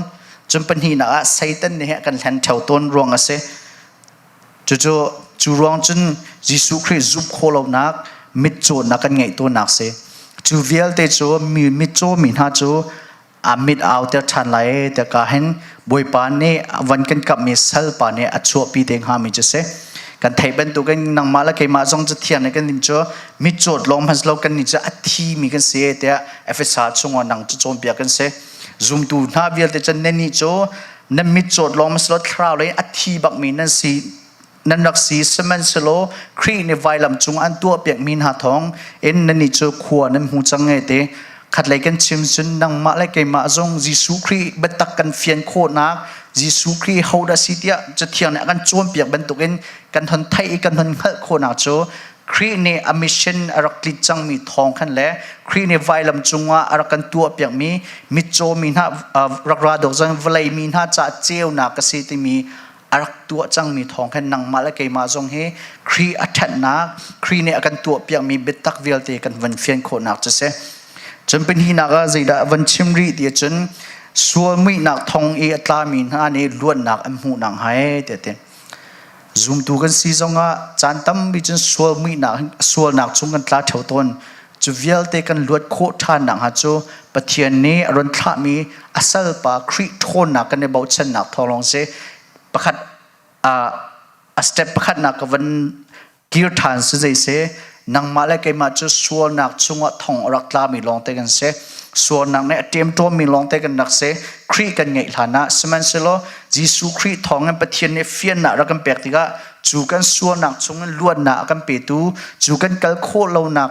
cun pahnihnak ah Satan nih a kan hlen ṭheo tawn ruang a si. Cucu cu ruang cun Jesuh Khrih zumh khawh lonak mitcawtnak kan ngeih tawnnak si. Cu vialte cu mi mitcaw mi hna cu a mit auter ṭhan lai e ti ka hin Bawipa nih van kan kamhmi salpa nih a chuahpi te hngami cu si. Kan theih bantukin nangmah le keimah zong cu thiang nih kan nim cu mitcawt lawng hmanh lo kan nih cu a thimi kan si e tiah Efesa chungah nang cu cawnpiak kan si. Zumtu hna vialte cun nan nih cu nan mitcawt lawng hmanh lo thlarau lei a thi bakmi nan si nan rak si sihmanhsehlaw Khrih nih vailam cung an tuahpiakmi hna thawng in nannih cu khua nan hmu cang e ti khatlei kan chim cun nangmah le keimah zong Jesuh Khrih biatak kan fian khawhnak Jesuh Khrih hodah si tiah Cathiang nih a kan cawnpiak bantukin kan hon theih i kan hon hngalh khawhnak cu Khrih nih a mission a rak tlit cangmi thawng khan le Khrih nih vailam cungah a rak kan tuahpiakmi mitcaw mi hna rak ra dawk zong vawlei mi hna caah ceunak ka si timi a rak tuah cangmi thawng khan nangmah le keimah zong hi Khrih a ṭhatnak Khrih nih a kan tuahpiakmi biatak vialte kan van fian khawhnak cu si. Cun pahnihnak ah zeidah van chim rih ti ahcun sual muihnak thong i a tlami hna nih luatnak an hmuhnak hai ti ti. Zumtu kan si zongah caan tampi cun sual muihnak sualnak chung kan tla ṭheo tawn. Cu vialte kan luat khawh ṭhan nakhnga cu Pathian nih a run thlahmi a salpa Khrih ṭhawnnak kan i bochannak thawng lawng si. Pakhat a step pakhatnak ka van kir ṭhan si zei si nangmah le keimah cu sualnak chungah thong a rak tlami lawngte kan si. Sualnak nih a ṭemṭawmmi lawngte kan rak si. Khrih kan ngeih hlan ah sihmanhsehlaw Jesuh Khrih thawngin Pathian nih fiannak rak kan pek tikah cu kan sualnak chungin luatnak a kan petu cu kan kal khawh lonak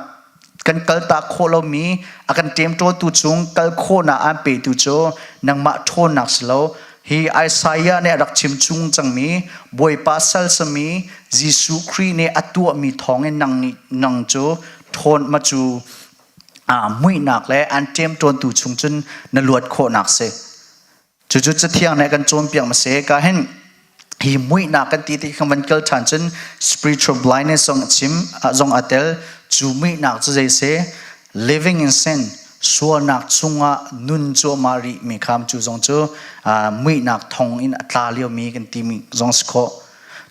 kan kaltak khawh lomi a kan ṭemṭawtu chung kal khawhnak aan petu cu nangmah ṭhawnnak si lo hi Isaiah nih a rak chim chung cangmi Bawipa sal sami Jesuh Khrih nih a tuahmi thawngin nang nih nang cu ṭhawn ma cu muihnak le an ṭemṭawntu chung cun na luat khawhnak si. Cucu Cathiang nih a kan cawnpiak ma si. Ka hin hi muihnak kan ti ti khan van kal ṭhan cun spiritual blindness zong a chim zong a tel. Cu muihnak cu zei si? Living in sin, sualnak chungah nun cuahmah rih mi kham cu zong cu muihnak thong in a tla liomi kan timi zong si khawh.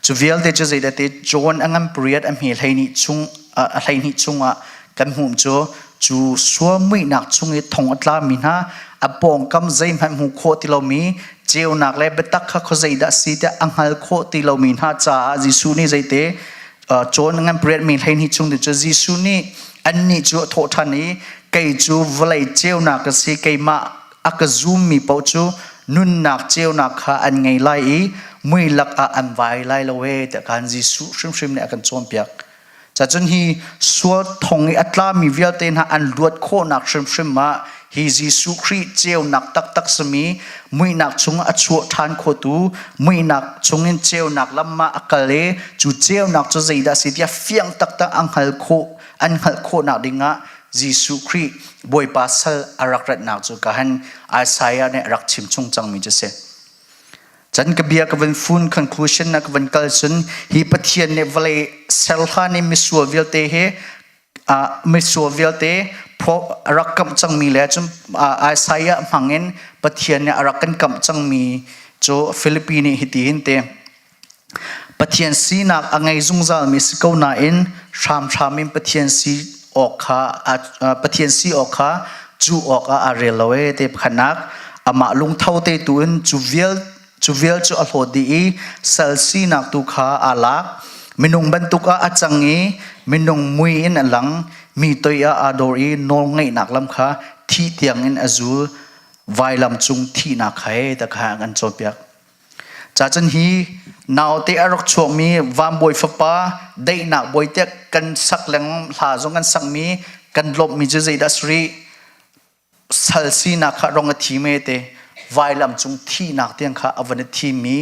Cu vialte cu zeidah te John a ngan pariat a hme 12 chung a 12 chungah kan hmuh cu cu sual muihnak chung i thong a tlami hna a pawngkam zeihmanh hmu khawh ti lomi ceunak le biatak kha khuazeidah si tiah a hngal khawh ti lomi hna caah Jesuh nih zeite cawn ngan pariat mi 12 chung cu Jesuh nih annih cu a thawh ṭhan i kei cu vawlei ceunak ka si keimah a ka zummi paoh cu nunnak ceunak kha an ngei lai i mui lakah an vai lai lo e tiah khan Jesuh hrimhrim nih a kan cawnpiak. Cacun hi sual thong i a tlami vialte hna an luat khawhnak hrimhrim ah hi Jesuh Khrih ceunak taktak simi muihnak chung a chuah ṭhan khotu muihnak chungin ceunak lam ah a kal i cu ceunak cu zeidah a si tiah fiang taktak an hngal khawh an hngalh khawhnak dingah Jesuh Khrih Bawipa sal a rak ratnak cu ka han Isaiah nih a rak chim chung cangmi cu si. Can ka bia ka van fun conclusion na ka van kal cun hi Pathian nih vawlei ser hlan i misual vialte hi misual vialte a rak kamh cangmi le cun Isaiah hmangin Pathian nih a rak kan kamh cangmi cu Philippi nih hiti hin te Pathian sinak a ngei zungzalmi si ko nain hramhram in Pathian si awk kha Pathian si awk kha cu awkah aa rel lo ee ti pakhatnak amah lungtho te tu in cu vial cu vial cu a hlawt dih i sal sinak tu kha aa lak minung bantuk ah a cang i minung mui in a lang mi toi ah aa dor i nawl ngeihnak lam kha thih tiang in a zul vailam cung thihnak kha he ta kha an cawnpiak Cacun hi naute a rak chuakmi vanbawi fapa daihnak bawi tiah kan sak leng hla zong kan sakmi kan lawmhmi cu zeidah a si rih? Sal sinak kha rong a thi me te vailam cung thihnak tiang kha a van i thimmi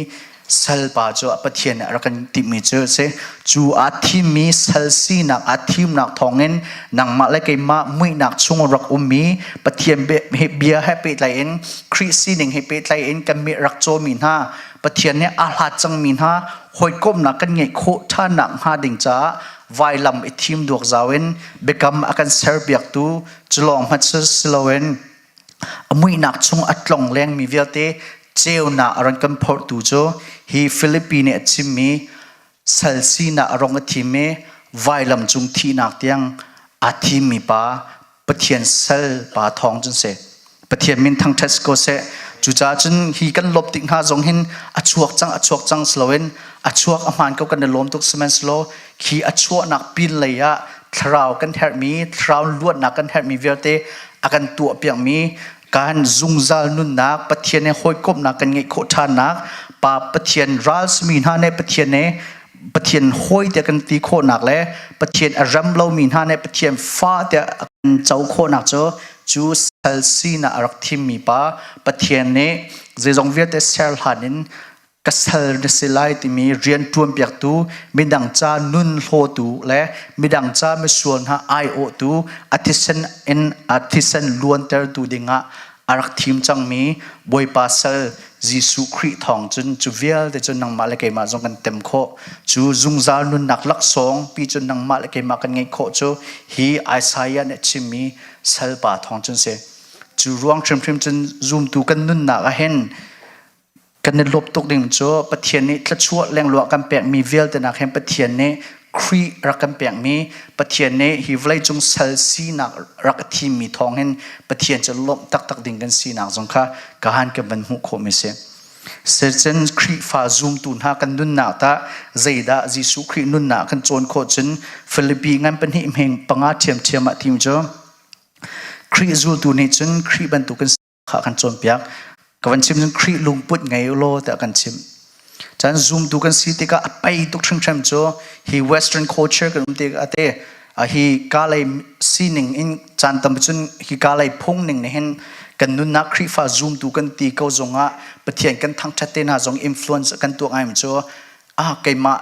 salpa cu Pathian nih a rak kan timhmi cu a si. Cu aa thimmi sal sinak aa thimnak thawngin nangmah le keimah muihnak chung rak ummi Pathian bia he pehtlai in Khrih sining he pehtlai in kan mi rak cawmi hna Pathian nih aa hlat cangmi hna hawikomhnak kan ngeih khawh ṭhannak hnga ding caah vailam i thim duak zau in biakam a kan serpiaktu cu lawng hmanh si loin a muihnak chung a tlong lengmi vialte ceunak a ran kan phorhtu cu hi Filipi nih a chimmi sal sinak a rong a thim i vailam cung thihnak tiang aa thimmi pa Pathian sal pa thawng cun si Pathian min thangṭhat si ko seh cucaah cun hi kan lawp tik hna zong hin a chuak cang a chuak cang si loin a chuak a hmaan ko kan i lawm tuk sihmanhsehlaw khi a chuahnak pin lei ah thlarau kan herhmi thlarau luatnak kan herhmi vialte a kan tuah piakmi kan zungzal nunnak Pathian he hawikomhnak kan ngeih khawh ṭhannak Pa Pathian ral simi hna nih Pathian he Pathian hawi tiah kan ti khawhnak le Pathian a rem lomi hna nih Pathian fa tiah kan co khawhnak cu cu sal sinak a rak thimmi pa Pathian nih zeizong vialte ser hlan in ka sal na si lai timi rian ṭuanpiaktu midang ca nun hlawtu le midang ca misual hna aiawhtu a thisen in a thisen luantertu dingah a rak thim cangmi Bawipa sal Jesuh Khrih thawng cun cu vialte cu nangmah le keimah zong kan tem khawh cu zungzal nunnak laksawng pi cu nangmah le keimah kan ngeih khawh cu hi Isaiah nih a chimmi salpa thawng cun si cu ruang hrimhrim cun zumtu kan nunnak ah hin kan i lawp tuk ding cu Pathian nih thluachuah lengluah kan pekmi vialte nak hin Pathian nih Khrih rak kan pekmi Pathian nih hi vawleicung sal sinak rak a thimmi thawng hin Pathian cu lawmh taktak ding kan sinak zong kha kahan kan van hmuh khawhmi si. Second Khrihfa zumtu hna kan nunnak tah zeidah Jesuh Khrih nunnak kan cawn khawh cun Filipi ngan pahnih hmeng panga ṭhiamṭhiam ah tim cu Khrih zultu nih cun Khrih bantukin kha kan cawnpiak ka van chim cun Khrih lungput ngei u law tiah kan chim cun zumtu kan si tikah a pei tuk hrimhrim cu hi western culture kan um tikah te hi kalay sining in caan tam cun hi kalay phung ning nih hin kan nunnak Khrihfa zumtu kan ti ko zongah Pathian kan thangṭhat te hna zong influence kan tuah ngai cu ah keimah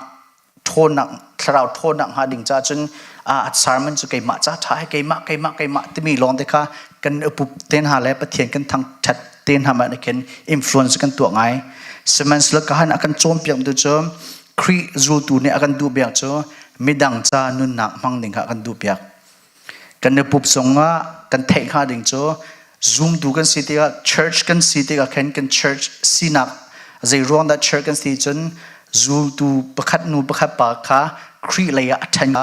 ṭhawnnak thlarau ṭhawnnak hnga ding ca cun a sermon cu keimah ca ṭha he keimah keimah keimah timi lawng te kha kan upup te hna le Pathian kan thangṭhat te hna ma khin influence kan tuah ngai sihmanhsehlaw ka han a kan cawnpiak tu cu Khrih zultu nih a kan duh biak cu midang ca nunnak hmang ding kha a kan duh piak. Kan i pup zongah kan theih hnga ding cu zumtu kan si tikah church kan si tikah khan kan church sinak zei ruang dah church kan si cun zultu pakhat nu pakhat pa kha Khrih lei ah a ṭhen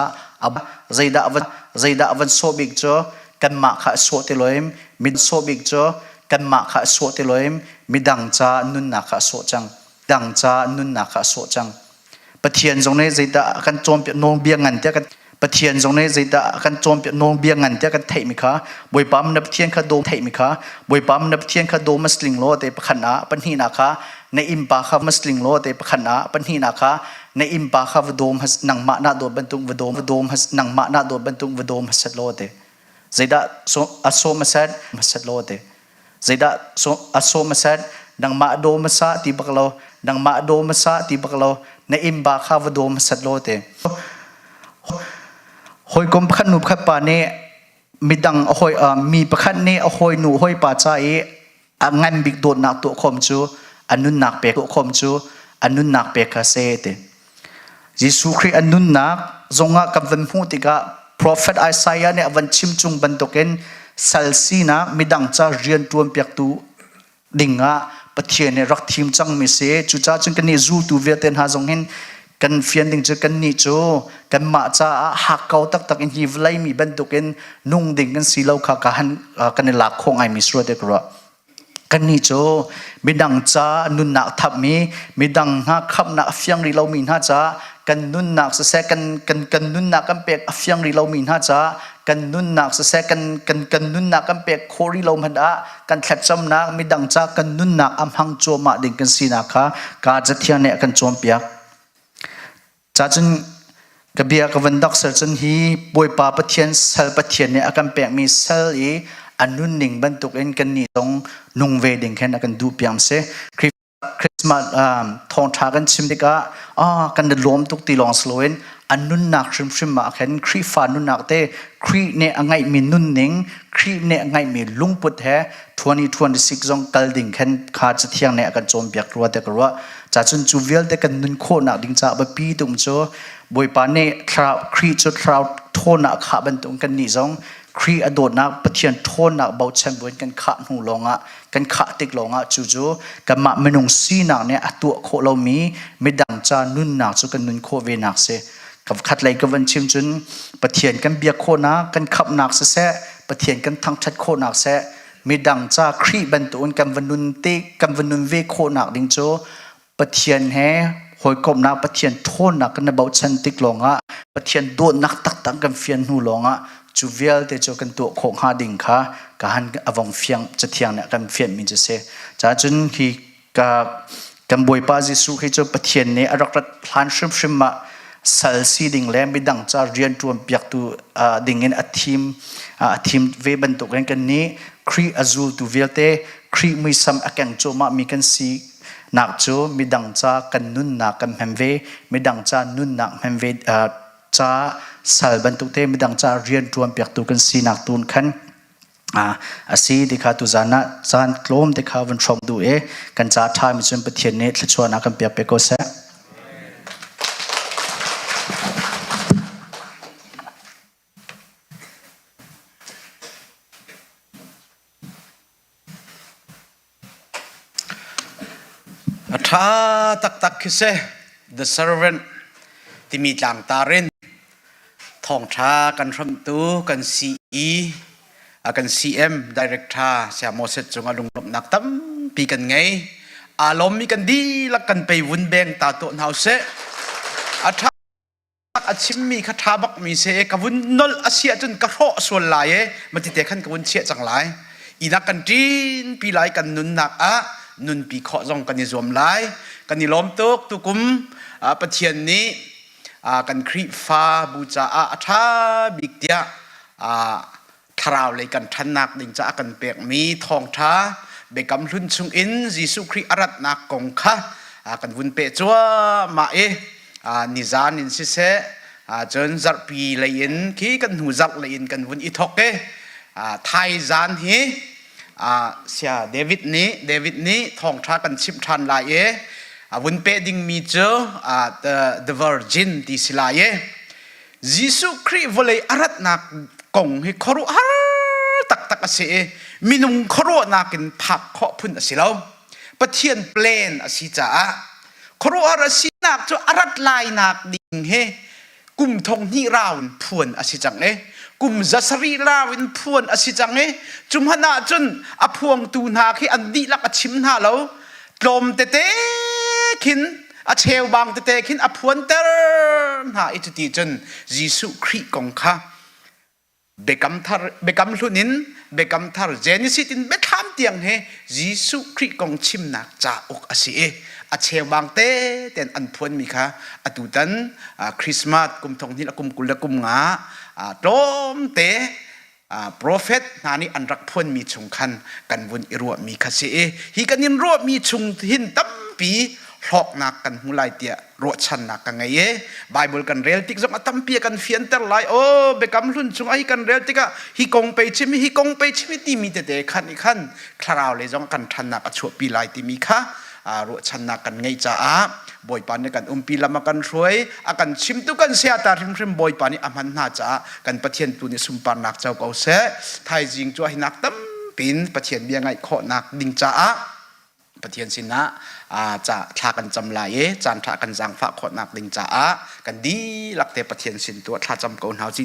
zeidah van zeidah van sawh bik cu kanmah kha a sawh ti loim min sawh bik cu kanmah kha a sawh ti loim midang ca nunnak kha a sawh cang dang ca nunnak kha a sawh cang Pathian zong nih zeidah kan cawnpiak nawlbia ngan tiah kan Pathian zong nih zeidah kan cawnpiak nawlbia ngan tiah kan theihmi kha Bawipa na Pathian kha daw theihmi kha Bawipa na Pathian kha daw masling law te pakhat ah pahnihnak kha na innpa kha masling law te pakhat ah pahnihnak kha na innpa kha va dawm nangmah na dawt bantuk va dawm va dawm nangmah na dawt bantuk va dawm hmasat law te zeidah a sawm hmasat hmasat law te Zeidah a sawm a set nangmah daw hmasa ti bak lo nangmah daw hmasa ti bak lo na innpa kha va daw hmasat law te. Hawikom pakhat nu pakhat pa nih midang a hawi mi pakhat nih a hawi nu hawi pa ca i a ngan bik dawtnak tuah khawm cu a nunnak pek tuah khawm cu a nunnak pek kha se ti. Jesuh Khrih a nunnak zongah kan van hmuh tikah Prophet Isaiah nih a van chimchung bantukin sal sinak midang ca rian ṭuan piaktu dingah Pathian nih rak thim cangmi si. Cucaah cun kannih zultu vialte hna zong hin kan fian ding cu kannih cu kanmah caah hakkau taktak in hi vawlei mi bantukin nung ding kan si lo kha ka han kan i lak khawh ngaimi si rua te ka ruah. Kannih cu midang ca nunnak thapmi, midang hna khamhnak a fiang rih lomi hna caah kan nunnak siseh kan kan kan nunnak kan pek a fiang rih lomi hna caah kan nunnak siseh kan kan kan nunnak kan pek khawh rih lo hmanh ah kan thlacamnak midang ca kan nunnak a hmang cuahmah ding kan sinak kha ka Cathiang nih a kan cawnpiak. Cacun ka bia ka van dak ser cun hi Bawipa Pathian sal Pathian nih a kan pekmi sal i a nunning bantukin kannih zong nung ve ding khin a kan duh piang si. Christmas thawngṭha kan chim tikah ah kan i lawm tuk ti lawng si loin a nunnak hrimhrim ah khin Khrihfa nunnak te Khrih nih a ngeihmi nunning Khrih nih a ngeihmi lungput he 2026 zong kal ding khan kha Cathiang nih a kan cawnpiak rua te ka ruah. Cacun cu vialte kan nun khawhnak ding caah biapi tum cu Bawipa nih thlarau Khrih cu thlarau ṭhawnnak khah bantuk kan nih zong Khrih a dawtnak Pathian ṭhawnnak bochan buin kan khah hnu lawngah kan khah tik lawngah cu cu kanmah minung sinak nih a tuah khawh lomi midang ca nunnak cu kan nun khawh ve nak si. Ka khat lei ka van chim cun Pathian kan biak khawhnak kan khamhnak siseh Pathian kan thangṭhat khawhnak seh midang ca Khrih bantukin kan va nun te kan va nun ve khawhnak ding cu Pathian he hawikomhnak Pathian ṭhawnnak kan i bochan tik lawngah Pathian dawtnak taktak kan fian hnu lawngah cu vialte cu kan tuah khawh hnga ding kha ka han a vong fiang cathiang nih a kan fianhmi cu si. Cacun hi ka kan Bawipa Jesuh hi cu Pathian nih a rak rat hlan hrimhrim ah sal si ding le midang ca rian ṭuan piaktu ding in a thim a thim ve bantukin kan nih Khrih a zultu vialte Khrih muisam a keng cuahmah mi kan si nak cu midang ca kan nunnak kan hman ve midang ca nunnak hman ve ca sal bantuk te midang ca rian ṭuan piaktu kan sinak tun khan a si ti kha tuzan ah caan tlawm te kha vun hrawm duh i kan ca ṭha mi cun Pathian nih thluachuahnak kan pek pe ko seh. A ṭha taktak khi si. The Servant timi tlangtar in thawngṭha kan hramtu kan CE kan CM Director Saya Moses cungah lunglawmhnak tampi kan ngei. Aa lawmmi kan dihlak kan pei vun beng ta tuah hna usih. A ṭha a chimmi kha ṭha bakmi si ka vun nolh a si ahcun ka hrawh sual lai e mati te khan ka vun chiah cang lai inak kan ṭin pi lai kan nunnak ah nunpi khawh zong kan i zuam lai kan i lawm tuk tukum Pathian nih kan Khrihfa bu caah a ṭha bik tiah thlarau lei kan ṭhannak ding caah kan pekmi thawngṭha biakam hlun chungin Jesuh Khrih a ratnak kong kha kan vun peh cuahmah i nizan in siseh cun zarhpi lei in khi kan hnu zarh lei in kan vun i thawk i thaizan hi sia David nih David nih thawngṭha kan chimh ṭhan lai i a vun peh dingmi cu the, the virgin ti si lai i Jesuh Khrih vawlei a ratnak. kong hi khuaruahhar taktak a si i minung khuaruahnak in phak khawh phun a si lo. Pathian plan a si caah khuaruahhar a sinak cu a rat lainak ding hi kum thong hnih rau in phuan a si cang i kum 700 rau in phuan a si cang i cu hmanh ah cun a phuangtu hna khi an dihlak a chim hna lo tlawm tete khin a cheubang tete khin a phuanter hna i cuti cun Jesuh Khrih kong kha Biakam thar Biakam hlun in Biakam thar Genesis in Biathlam tiang he Jesuh Khrih kong chimnak cauk a si i a cheubang te ten an phuanmi kha atutan Christmas kum thong hnih le kum 20 le kum nga tlawmte prophet hna nih an rak phuanmi chung khan kan vun i ruahmi kha si i hi kan in ruahmi chung hin tampi hlawknak kan hmu lai tiah ruahchannak ka ngei e. Bible kan rel tik zong a tampi a kan fianter lai. O Biakam Hlun chung ah hi kan rel tikah hi kong pei chim hi kong pei chim timi tete khan i khan thlarau le zong kan ṭhannak a chuahpi lai timi kha ruahchannak kan ngeih caah Bawipa nih kan umpi lam a kan hruai a kan chimtu kan siata hrimhrim Bawipa nih a hman hna caah kan Pathian tu nih sunparnak co ko seh. Thaizing cu a hinak tampin Pathian bia ngaih khawhnak ding caah Pathian sinah ca thla kan cam lai i caan ṭha kan zaangfah khawhnak ding caah kan dihlak te Pathian sin tu ah thla cam ko hna usih.